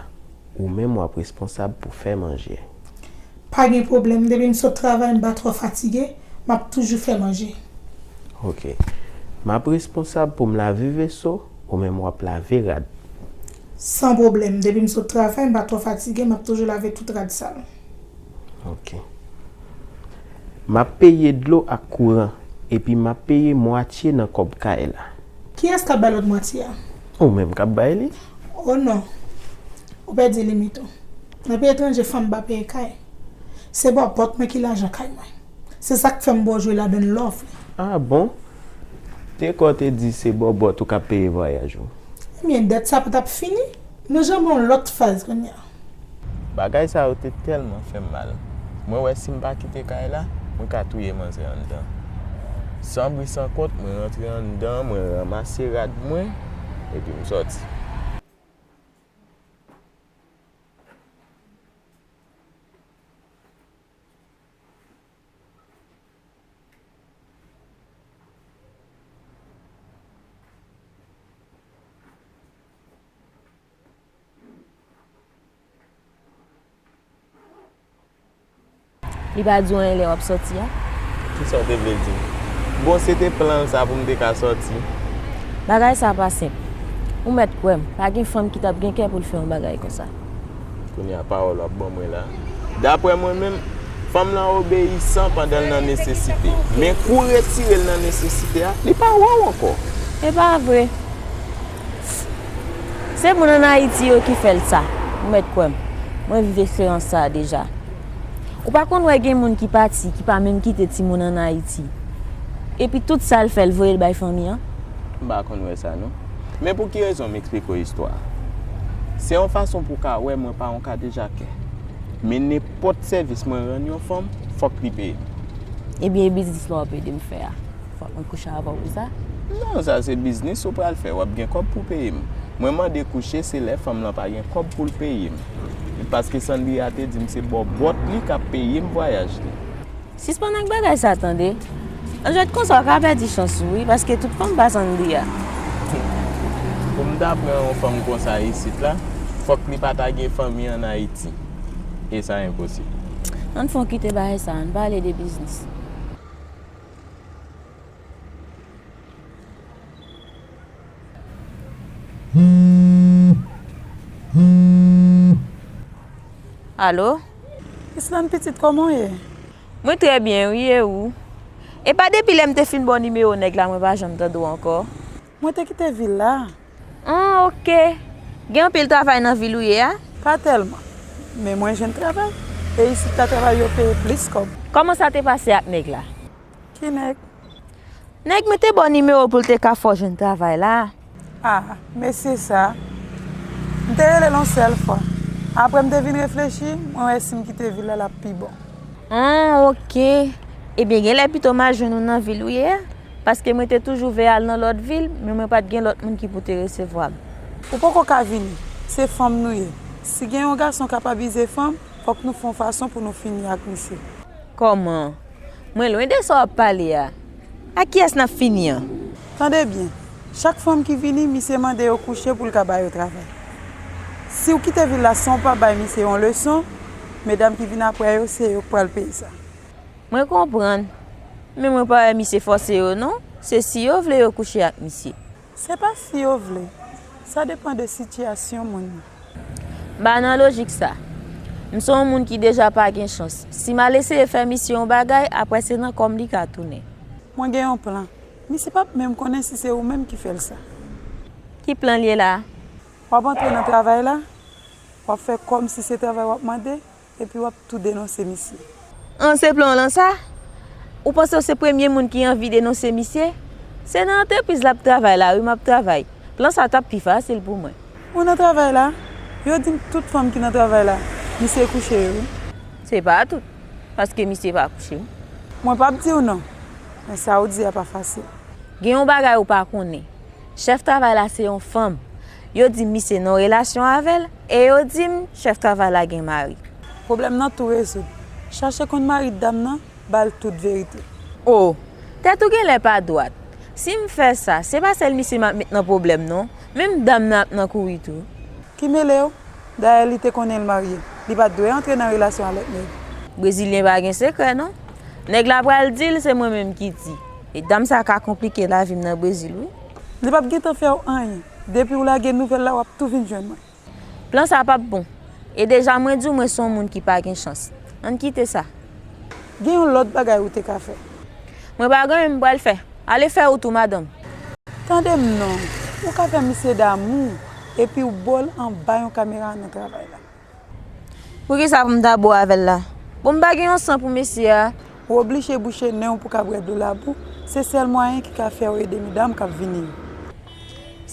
Ou menm w ap responsab pou fè manje. Pa gen pwoblèm, depi m sot travay m pa twò fatige, m ap toujou fè manje. Ok. M ap responsab pou m lave veso, ou menm w ap lave rad. San pwoblèm, depi m sot travay m pa twò fatige, m ap toujou lave tout rad sal. Ok. M ap peye dlo ak kouran, epi m ap peye mwatye nan kòb kay la. Kiyès k ap bay lòt mwatye a? Ou menm k ap bay li. O non. Ou pèdi limit ou. Nan peyi etranje fanm pa peye kay. Se bòbòt mwen ki lajan kay mwen. Se sa k fè m ba w jwe ladan l lè w vle. Ah bon? Te kwè w te di se bòbòt ou k ap peye vwayaj ou. Ebyen dèt sa pa t ap fini. Nou janbe yon lòt faz kounye a. Bagay sa yo te tèlman fè m mal. Mwen wè si m pa kite kay la, mwen ka touye manzè anndan. San bri san kont, mwen rantre anndan, mwen ranmase rad mwen, epi m sòti. Li pa di w anyen lè w ap sòti a? Kisa w te vle di m? Bon, se te plan l sa pou m te ka sòti. Bagay sa pa senp. Ou mèt kwè m, pa gen fanm ki t ap gen kè pou l fè yon bagay konsa. Kounye a pawòl w ap ban mwen la. Daprè mwen menm, fanm lan obeyisan pandan l nan nesesite. Men kou w retire l nan nesesite a, li pa wè w ankò. E pa vre. Se moun ann Ayiti yo ki fè l sa. Ou mèt kwè m. Mwen viv eksperyans sa a deja. Ou pa konn wè gen moun ki pati, ki pa menm kite timoun ann Ayiti. Epi tout sa l fè, l voye l bay fanmi an? M pa konn wè sa non. Men pou ki rezon m eksplike w istwa a? Se yon fason pou w ka wè mwen pa yon kadejakè. Men nenpòt sèvis mwen rann yon fanm, fòk li peye m. Ebyen, e biznis la w ap ede m fè a? Fòk mwen kouche avè w pou sa? Non, sa se biznis ou pral fè, w ap gen kòb pou peye m. Mwen mande kouche, se lè fanm lan pa gen kòb pou l peye m. Paske Sandria te di m se bòbòt li k ap peye m vwayaj li. Sispann ak bagay sa tande. Nan jwèt konsa w ka pèdi chans ou wi, paske tout fanm pa Sandria. Pou m ta pran yon fanm konsa isit la, fòk li pa ta gen fanmi ann Ayiti. E sa enposib. Ann fè yon kite bagay sa, ann pale de biznis. Alo? Islande pitit, kòman w ye? Mwen trè byen wi, e ou? E pa depi lè m te fin ba w nimewo nèg la mwen pa janm tande w ankò. Mwen te kite vil la. Ah, ok. Gen anpil travay nan vil ou ye a? Pa tèlman. Men mwen jwenn travay. E isit la travay yo peye plis kòb. Kòman sa te pase ak nèg la? Ki nèg? Nèg mwen te ba w nimewo pou l te ka fè w jwenn travay la. Ah, mesye sa. M te rele l yon sèl fwa. Apre m te vin reflechi, mwen wè si m kite vil la l ap pi bon. Ah, ok. Ebyen, genlè pito m al jwenn ou nan vil ou ye a, paske mwen te toujou vle al nan lòt vil, men mwen pa t gen lòt moun ki pou te resevwa m. Ou poko ka vini. Se fanm nou ye. Si gen yon gason k ap abize fanm, fòk nou fè yon fason pou nou fini ak misye. Kòman? Mwen lwen de sa w ap pale a. Ak kiyès n ap fini an? Tande byen, chak fanm ki vini, misye mande yo kouche pou l ka ba yo travay. Si w kite vil la san w pa bay misye yon leson, medam ki vin apre yo, se yo k pral peye sa. Mwen konprann. Men mwen pa wè misye fòse yo non. Se si yo vle yo kouche ak misye. Se pa si yo vle. Sa depann de sitiyasyon moun nan. M pa nan lojik sa. M se yon moun ki deja pa gen chans. Si m al eseye fè misye yon bagay, apre se nan kò m li ka tounen. Mwen gen yon plan. Misye p ap menm konnen si se ou menm ki fè l sa. Ki plan l ye la? W ap antre nan travay la, w ap fè kòmsi se travay w ap mande, epi w ap tou denonse misye. An, se plan w lan sa? Ou panse w se premye moun ki anvi denonse misye? Se nan antrepriz l ap travay la wi m ap travay. Plan sa t ap pi fasil pou mwen. Ou nan travay la? Yo di m tout fanm ki nan travay la, misye kouche yo wi. Se pa tout, paske misye pa kouche m. Mwen p ap di w non, men sa w di a pa fasil. Gen yon bagay ou pa konnen. Chèf travay la se yon fanm. Yo di m misye nan relasyon avè l, e yo di m chèf travay la gen mari. Pwoblèm nan tou rezoud. Chache konn mari dam nan, ba l tout verite. O, tèt ou genlè pa dwat. Si m fè sa, se pa sèl misye m ap met nan pwoblèm non, menm dam nan ap nan kouri tou. Ki mele w? Dayè li te konnen l marye. Li pa t dwe antre nan relasyon a lòt nèg. Brezilyen pa gen sekrè non. Nèg la pral di l se mwen menm ki di. E dam sa ka konplike lavi m nan Brezil wi. Li p ap gentan fè w anyen. Depi w lage nouvèl la, w ap tou vin jwenn mwen. Plan sa p ap bon. E deja mwen di w mwen se yon moun ki pa gen chans. Ann kite sa. Gen yon lòt bagay ou te ka fè. Mwen pa gen anyen m pral fè. Ale fè wout ou, madanm. Tande m non. Ou ka fè misye damou, epi w bo l anba yon kamera nan travay la. Poukisa pou m ta bo avè l la? Bon, m pa gen yon san pou mesye a. Ou oblije bouche nen w pou ka bwè dlo labou. Se sèl mwayen ki ka fè w ede medam k ap vini yo.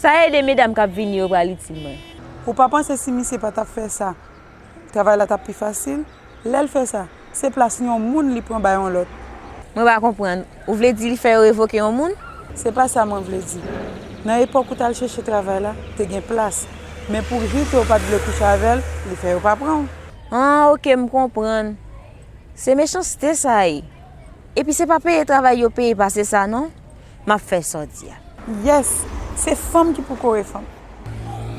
Sa ede medam k ap vini yo pral itil mwen? Ou pa panse si misye pa t ap fè sa, travay la t ap pi fasil? Lè l fè sa, se plas yon moun li pran bay yon lòt. Mwen pa konprann. Ou vle di li fè yo revoke yon moun? Se pa sa mwen vle di. Nan epòk ou t al chèche travay la, te gen plas. Men pou Rito pa t vle kouche avè l, li fè yo pa pran w. An, ok, m konprann. Se mechanste sa ye. Epi se pa peye travay yo peye pase sa non. M ap fè sa w di a. Yes, se fanm ki pou kore fanm.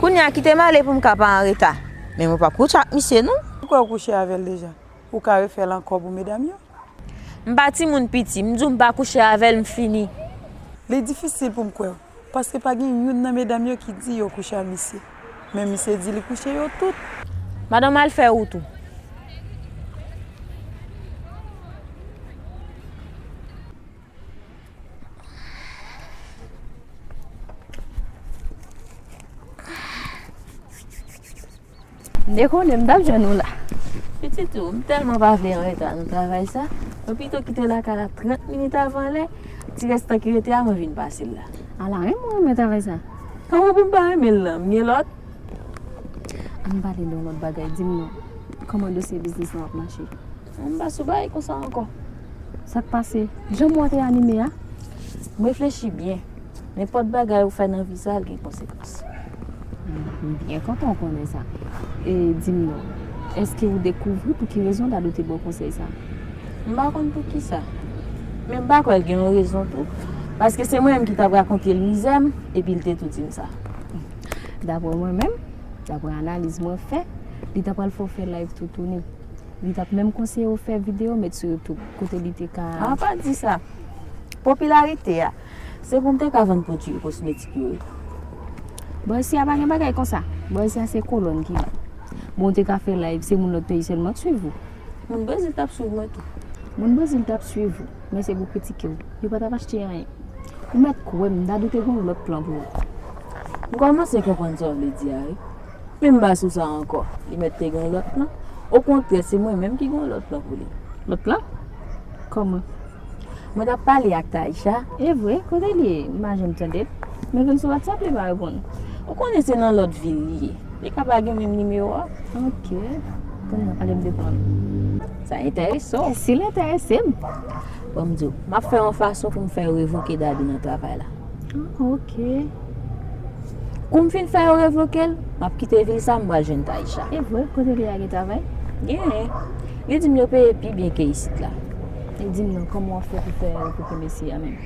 Kounye a kite m ale pou m ka pa anreta. Men mwen p ap kouche ak misye non. Ou kwè w kouche avè l deja? Ou ka refè l ankò pou medam yo? M pa timoun piti, m di w m pa kouche avè l, m fini. Li difisil pou m kwè w, paske pa gen youn nan medam yo ki di yo kouche ak misye. Men misye di li kouche yo tout. Madanm al fè wout ou. M te konnen m t ap jwenn ou la. Pitit ou, m tèlman pa vle anreta nan travay sa, mwen pito kite lakay la trant minit avan lè, ti rès tan ki rete a mwen vin pase l la. Ala, renmen ou renmen travay sa? Kòman pou m pa renmen l lan? M gen lòt? Ann pale de yon lòt bagay, di m non, kòman dosye biznis lan ap mache? M pa sou bagay konsa ankò. Sa k pase? Jan mwa te anime a? M reflechi byen. Nenpòt bagay ou fè nan vi sa, l gen konsekans. M byen kontan w konnen sa. E di m non, èske ou dekouvri pou ki rezon Dadou te ba w konsèy sa? M pa konn poukisa. Men m pa kwè l gen yon rezon tou. Paske se mwen menm ki t ap rakonte l mizè m, epi l te tou di m sa. Daprè mwen menm, daprè analiz mwen fè, li ta pral fè w fè live tou tounen. Li t ap menm konseye w fè videyo met sou YouTube, kote li te ka. A, pa di sa. Popilarite a, se pou m te ka vann pwodui kosmetik yo wi. Bò isi a pa gen bagay konsa. Bò isi a se kolòn ki la. Bon, ou te ka fè live, se moun lòt peyi sèlman k swiv ou. Moun Brezil t ap swiv mwen tou. Moun Brezil t ap swiv ou, men se pou kritike w. Yo pa t ap achte anyen. Ou mèt kwè m, Dadou te gen yon lòt plan pou ou. M kòmanse konprann sa w vle di a wi. Men m pa sou sa ankò. Li mèt te gen yon lòt plan. Okontrè, se mwen menm ki gen yon lòt plan pou li. Lòt plan? Kòman? Mwen t ap pale ak Taïcha. E vre? Kote li ye? M pa janm tande l. Men vin sou WhatsApp, li pa reponn. Ou konnen se nan lòt vil li ye. Li ka pa gen menm nimewo a. Ok. Kounye a pale m de plan. Sa enterese w? Si l enterese m. Bon, m di w, m ap fè yon fason pou m fè yo revoke Dadou nan travay la. Ah, ok. Kou m fin fè yo revoke l, m ap kite vil sa, m pral jwenn Taïcha. E vre, kote li a gen travay? Genyen. Li di m yo peye pi byen ke isit la. E di m non, kòman w ap fè pou fè revoke mesye a menm?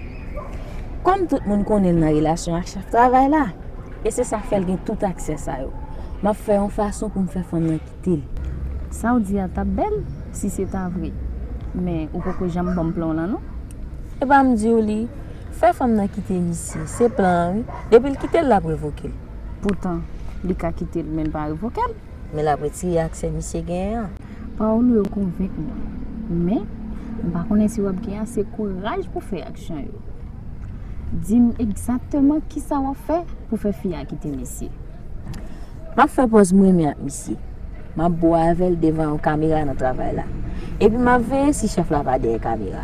Kòm tout moun konnen l nan relasyon ak chèf travay la, e se sa k fè l gen tout aksè sa yo, m ap fè yon fason pou m fè fanm nan kite l. Sa w di a t ap bèl si se ta vre. Men ou poko janm ban m plan w lan non. Epa m di w li, fè fanm nan kite misye, se plan an wi. Depi l kite l, l ap revoke l. Poutan, li ka kite l, men l pa revoke l. Men l ap retire aksè misye genyen an. Pawòl ou yo konvenk mwen. Men, m pa konnen si w ap gen ase kouraj pou fè aksyon yo. Di m egzakteman kisa w ap fè pou fè fi a kite misye. M ap fè pòz m renmen ak misye. M ap bo avè l devan yon kamera nan travay la. Epi m ap veye si chèf la pa dèyè kamera.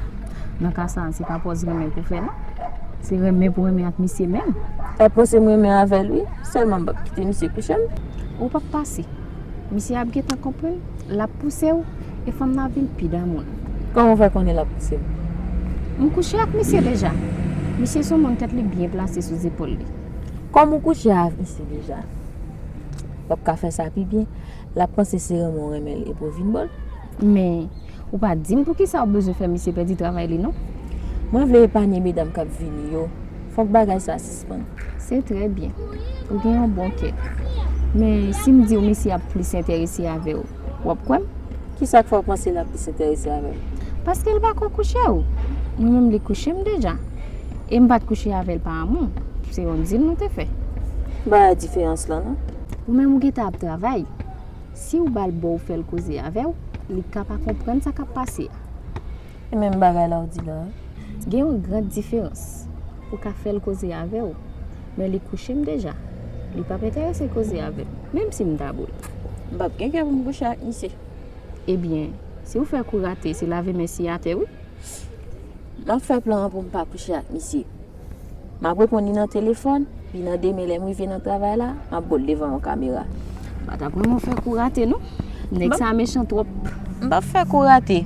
Nan ka sa a, se pa pòz renmen pou fè non. Se renmen pou renmen ak misye menm. Fè panse m renmen avè l wi, sèlman m p ap kite misye kouche m. Ou p ap pase. Misye ap gentan konprann, l ap pouse w, e fanm nan ap vin pi damou l. Kòman w fè konnen l ap pouse m? M kouche ak misye deja. Misye se yon moun tèt li byen plase sou zepòl li. Kòm ou kouche ak misye deja, w ap ka fè sa pi byen. L ap panse se renmen w renmen l epi w vin ba l. Men, ou pa di m poukisa w bezwen fè misye pèdi travay li non. Mwen vle epanye medam k ap vini yo. Fòk bagay sa sispann. Se trè byen. Ou gen yon bon kè. Men, si m di w misye ap plis enterese avè w, w ap kwè m? Kisa k fè w panse l ap plis enterese avè m? Paske l pa ko kouche w. Mwen menm li kouche m deja. E m pa t kouche avè l pa amou. Se yon dil nou te fè. M pa wè diferans lan non. Ou menm ou gentan ap travay. Si w ba l bò w fè l koze avè w, li ka pa konprann sa k ap pase a. E menm bagay la w di la wi. Gen yon gran diferans. Ou ka fè l koze avè w, men li kouche m deja. Li p ap enterese koze avè m, menm si m ta bo l. M p ap gen kè pou m kouche ak misye. Ebyen, si w fè kou rate, se lave men si atè wi. M ap fè plan an pou m pa kouche ak misye. M ap reponn li nan telefòn, pi nan demen lè m rive nan travay la, m ap bo l devan yon kamera. M pa t ap renmen w fè kou rate non. Nèg sa a mechan twòp. M p ap fè kou rate.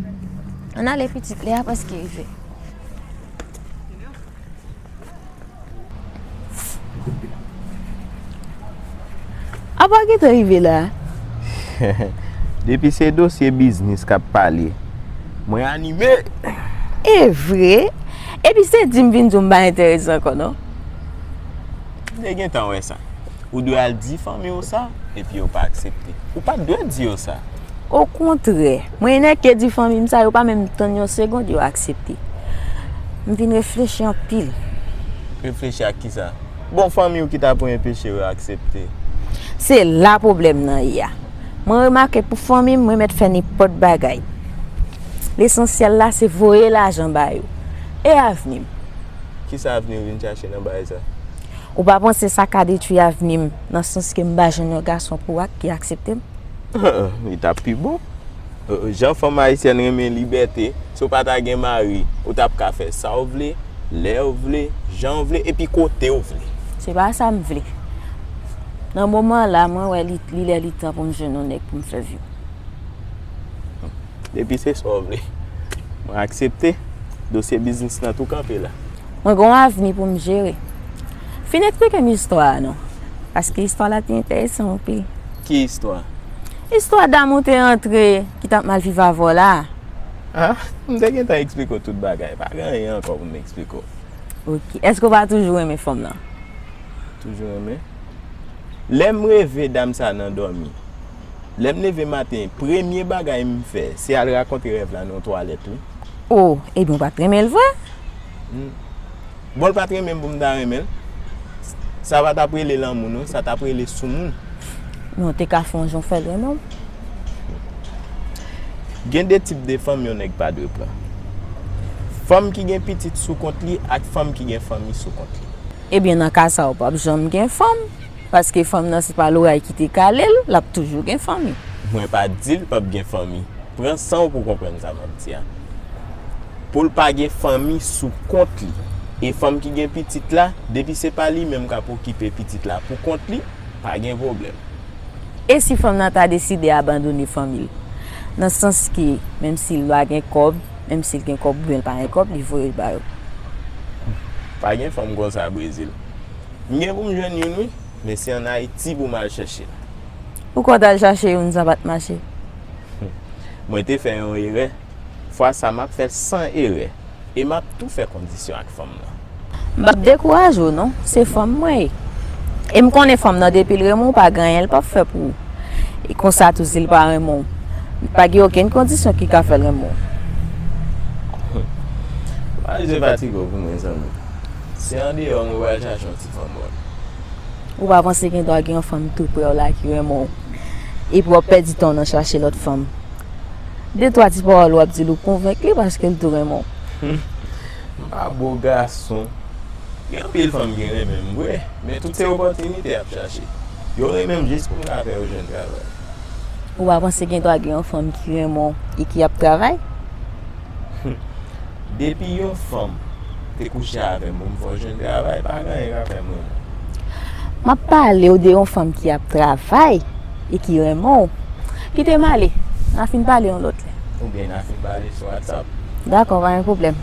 Ann ale pitit, lè a prèske rive. Apa w gentan rive la? Depi se dosye biznis k ap pale, mwen anime. E vre? Epi se di m vin di w m pa enterese ankò non. M te gentan wè sa. Ou dwe al di fanmi w sa, epi yo pa aksepte. Ou pa t dwe di yo sa. Okontrè, mwen enèke di fanmi m sa, yo pa menm tann yon segonn, yo aksepte. M vin reflechi anpil. Reflechi ak kisa? Bon, fanmi w ki ta pou enpeche yo aksepte. Se la pwoblèm nan ye a. Mwen remake pou fanmi m, mwen mèt fè nenpòt bagay. Lesansyèl la, se voye lajan ba yo. E avni m? Kisa avni w vin chache nan bagay sa? Ou pa panse sa ka detwi avni m, nan sans ke m pa jwenn yon gason pou ak ki aksepte m? Li t ap pi bon. Jan fanm ayisyèn renmen libète, si w pa ta gen mari, ou t ap ka fè sa w vle, lè w vle, jan w vle, epi kote w vle. Se pa sa m vle. Nan moman la, mwen wè li, li lè li tan pou m jwenn yon nèg pou m fè vi. Depi se sa w vle, mwen aksepte. Dosye biznis lan tou kanpe la. Mwen gen yon avni pou m jere. Fin eksplike m istwa a non, paske istwa la te enteresan anpil. Ki istwa? Istwa dam ou te antre ki t ap mal viv avè w la. Ah, m te gentan eksplike w tout bagay. Pa gen anyen ankò pou m eksplike w. Ok. Èske w pa toujou renmen fanm nan? Toujou renmen. Lè m reve dam sa nan dòmi, lè m leve maten, premye bagay m fè, se al rakonte rèv la nan yon twalèt, wi. O, ebyen w pa t renmen l vre? Hmm. Bon, l pa t renmen m pou m ta renmen l. Sa pa t ap rele lanmou, non. Sa t ap rele soumoun. Men w te ka fè yon jan w fè l renmen w. Gen de tip de fanm yon nèg pa dwe pran. Fanm ki gen pitit sou kont li ak fanm ki gen fanmi sou kont li. Ebyen, nan ka sa, w p ap janm gen fanm, paske fanm nan se pa loray ki te kale l, l ap toujou gen fanmi. Mwen pa di l p ap gen fanmi. Pran san w pou w konprann sa m ap di a. Pou l pa gen fanmi sou kont li. E fanm ki gen pitit la, depi se pa li menm k ap okipe pitit la pou kont li, pa gen pwoblèm. E si fanm nan ta deside abandone fanmi l? Nan sans ke, menm si l pa gen kòb, menm si l gen kòb oubyen l pa gen kòb, li voye l ba yo. Pa gen fanm konsa Brezil. M gen pou m jwenn youn wi, men se ann Ayiti pou m al chèche l. Ou kwè w t al chache youn sa pa t mache? Mwen te fè yon erè. Fwa sa m ap fè l san erè. E m ap tou fè kondisyon ak fanm nan. M p ap dekouraje w non, se fanm mwen ye. E m konnen fanm nan depi l renmen w, pa gen anyen l p ap fè pou ou. E konsa tou, si l pa renmen w, pa gen okenn kondisyon ki ka fè l renmen w. Pa bezwen fatige w pou mwen, zanmi. Se andeyò mwen pral chache yon ti fanm bòn. Ou pa panse gen dwa gen yon fanm tou prè w la ki renmen w? Epi w ap pèdi tan w nan chache lòt fanm. De twa ti pawòl w ap di l, ou konvenk li paske l tou renmen w. M pa bo gason. Gen anpil fanm ki renmen m vre, men tout se opòtinite y ap chache. Yo renmen m jis pou m ka fè yo jwenn travay. Ou pa panse gen dwa gen yon fanm ki renmen w e ki ap travay? Depi yon fanm te kouche avè m pou m fè w jwenn travay, pa gen anyen k ap fè m renmen w. M ap pale w de yon fanm ki ap travay e ki renmen w. Kite m ale, n a fin pale yon lòt lè. Oubyen n a fin pale sou WhatsApp. Dakò, pa gen pwoblèm.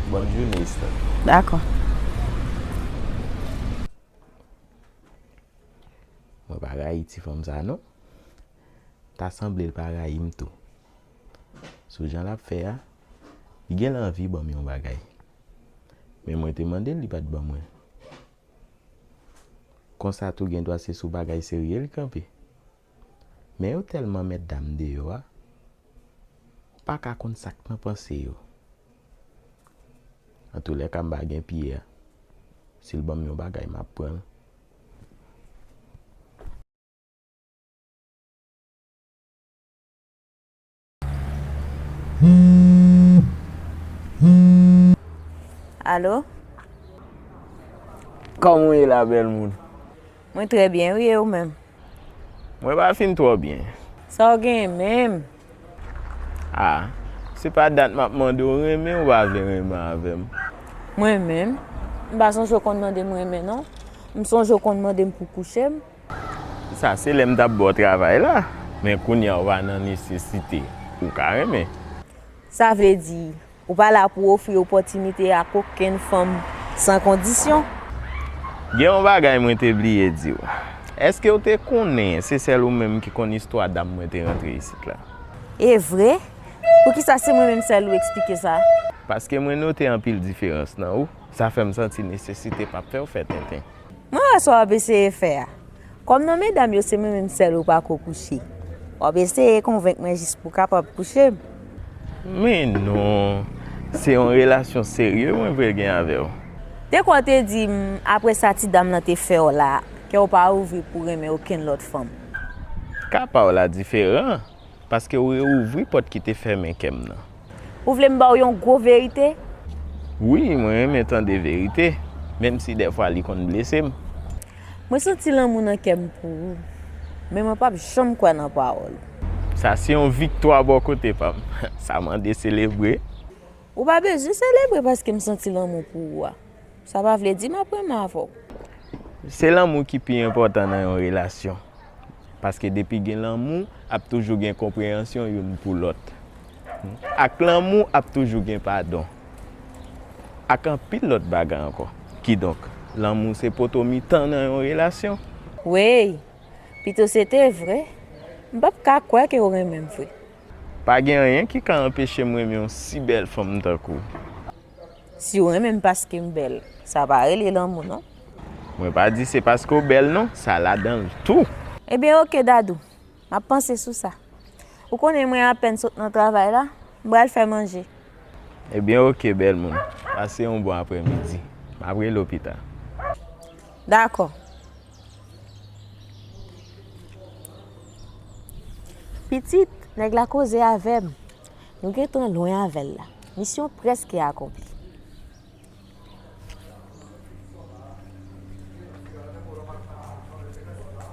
Bòn jounen, Esther. Dakò. Mwen pa rayi ti fanm sa non. Ta sanble l pa rayi m tou. Sou jan l ap fè a, li genlè anvi ban m yon bagay. Men mwen te mande l, li pa t ban mwen. Konsa tou gendwa se sou bagay serye li kanpe. Men yo tèlman mètdam deyò a, ou pa ka konn sa k nan panse yo. Antoulèka, m pa gen pye a. Si l ban m yon bagay, m ap pran l. Alo? Kòman w ye la, bèl moun? Mwen trè byen, wi, e ou menm? Mwen pa fin twò byen. Sa w genyen menm? A, se pa dat m ap mande w renmen, ou pa vle renmen avè m. Mwen menm? M pa sonje w konn mande m renmen, non. M sonje w konn mande m pou kouche m. Sa se lè m t ap ba w travay la. Men kounye a ou pa nan nesesite. Ou ka renmen. Sa vle di, ou pa la pou ofri opòtinite ak okenn fanm san kondisyon? Gen yon bagay mwen te bliye di w. Èske w te konnen se sèl ou menm ki konn istwa dam mwen te rantre isit la? E vre? Poukisa se mwen menm sèl ou eksplike sa? Paske mwen note anpil diferans nan ou. Sa fè m santi nesesite p ap fè w fè tenten. Mwen wè sa w ap eseye fè a. Kòm nan medam yo se mwen menm sèl ou pako kouche. W ap eseye konvenk mwen jis pou w kapab kouche m. Men non, se yon relasyon serye mwen vle gen avè w. Te kwè w te di m, apre sa ti dam nan te fè w la, kè w pa ouvri pou renmen okenn lòt fanm. Ka pa w la diferan, paske w reouvri pòt ki te fèmen kè m nan. Ou vle m ba w yon gwo verite? Wi, mwen renmen tande verite, menm si dèfwa li konn blese m. Mwen santi lanmou nan kè m pou ou, men mwen p ap janm kwè nan pawòl ou. Sa se yon viktwa bò kote pa m. Sa mande selebre. Ou pa bezwen selebre paske m santi lanmou pou ou a. Sa pa vle di m ap renmen avè w. Se lanmou ki pi enpòtan nan yon relasyon. Paske depi gen lanmou, ap toujou gen konpreyansyon youn pou lòt. Ak lanmou, ap toujou gen padon. Ak anpil lòt bagay ankò. Kidonk, lanmou se poto mitan nan yon relasyon. Wey, pito se te vre, m p ap ka kwè ke w renmen m vre. Pa gen anyen ki ka anpeche m renmen yon si bèl fanm tankou w. Si w renmen m paske m bèl, sa pa rele lanmou non. Mwen pa di se paske w bèl non, sa ladan l tou. Ebyen oke Dadou, m ap panse sou sa. Ou konnen mwen apèn sot nan travay la, m pral fè manje. Ebyen oke bèl moun, pase yon bon aprèmidi. M ap rele w pita. Dakò. Pitit, nèg la koze avè m. Nou gentan lwen avè l la. Misyon prèske akonpli.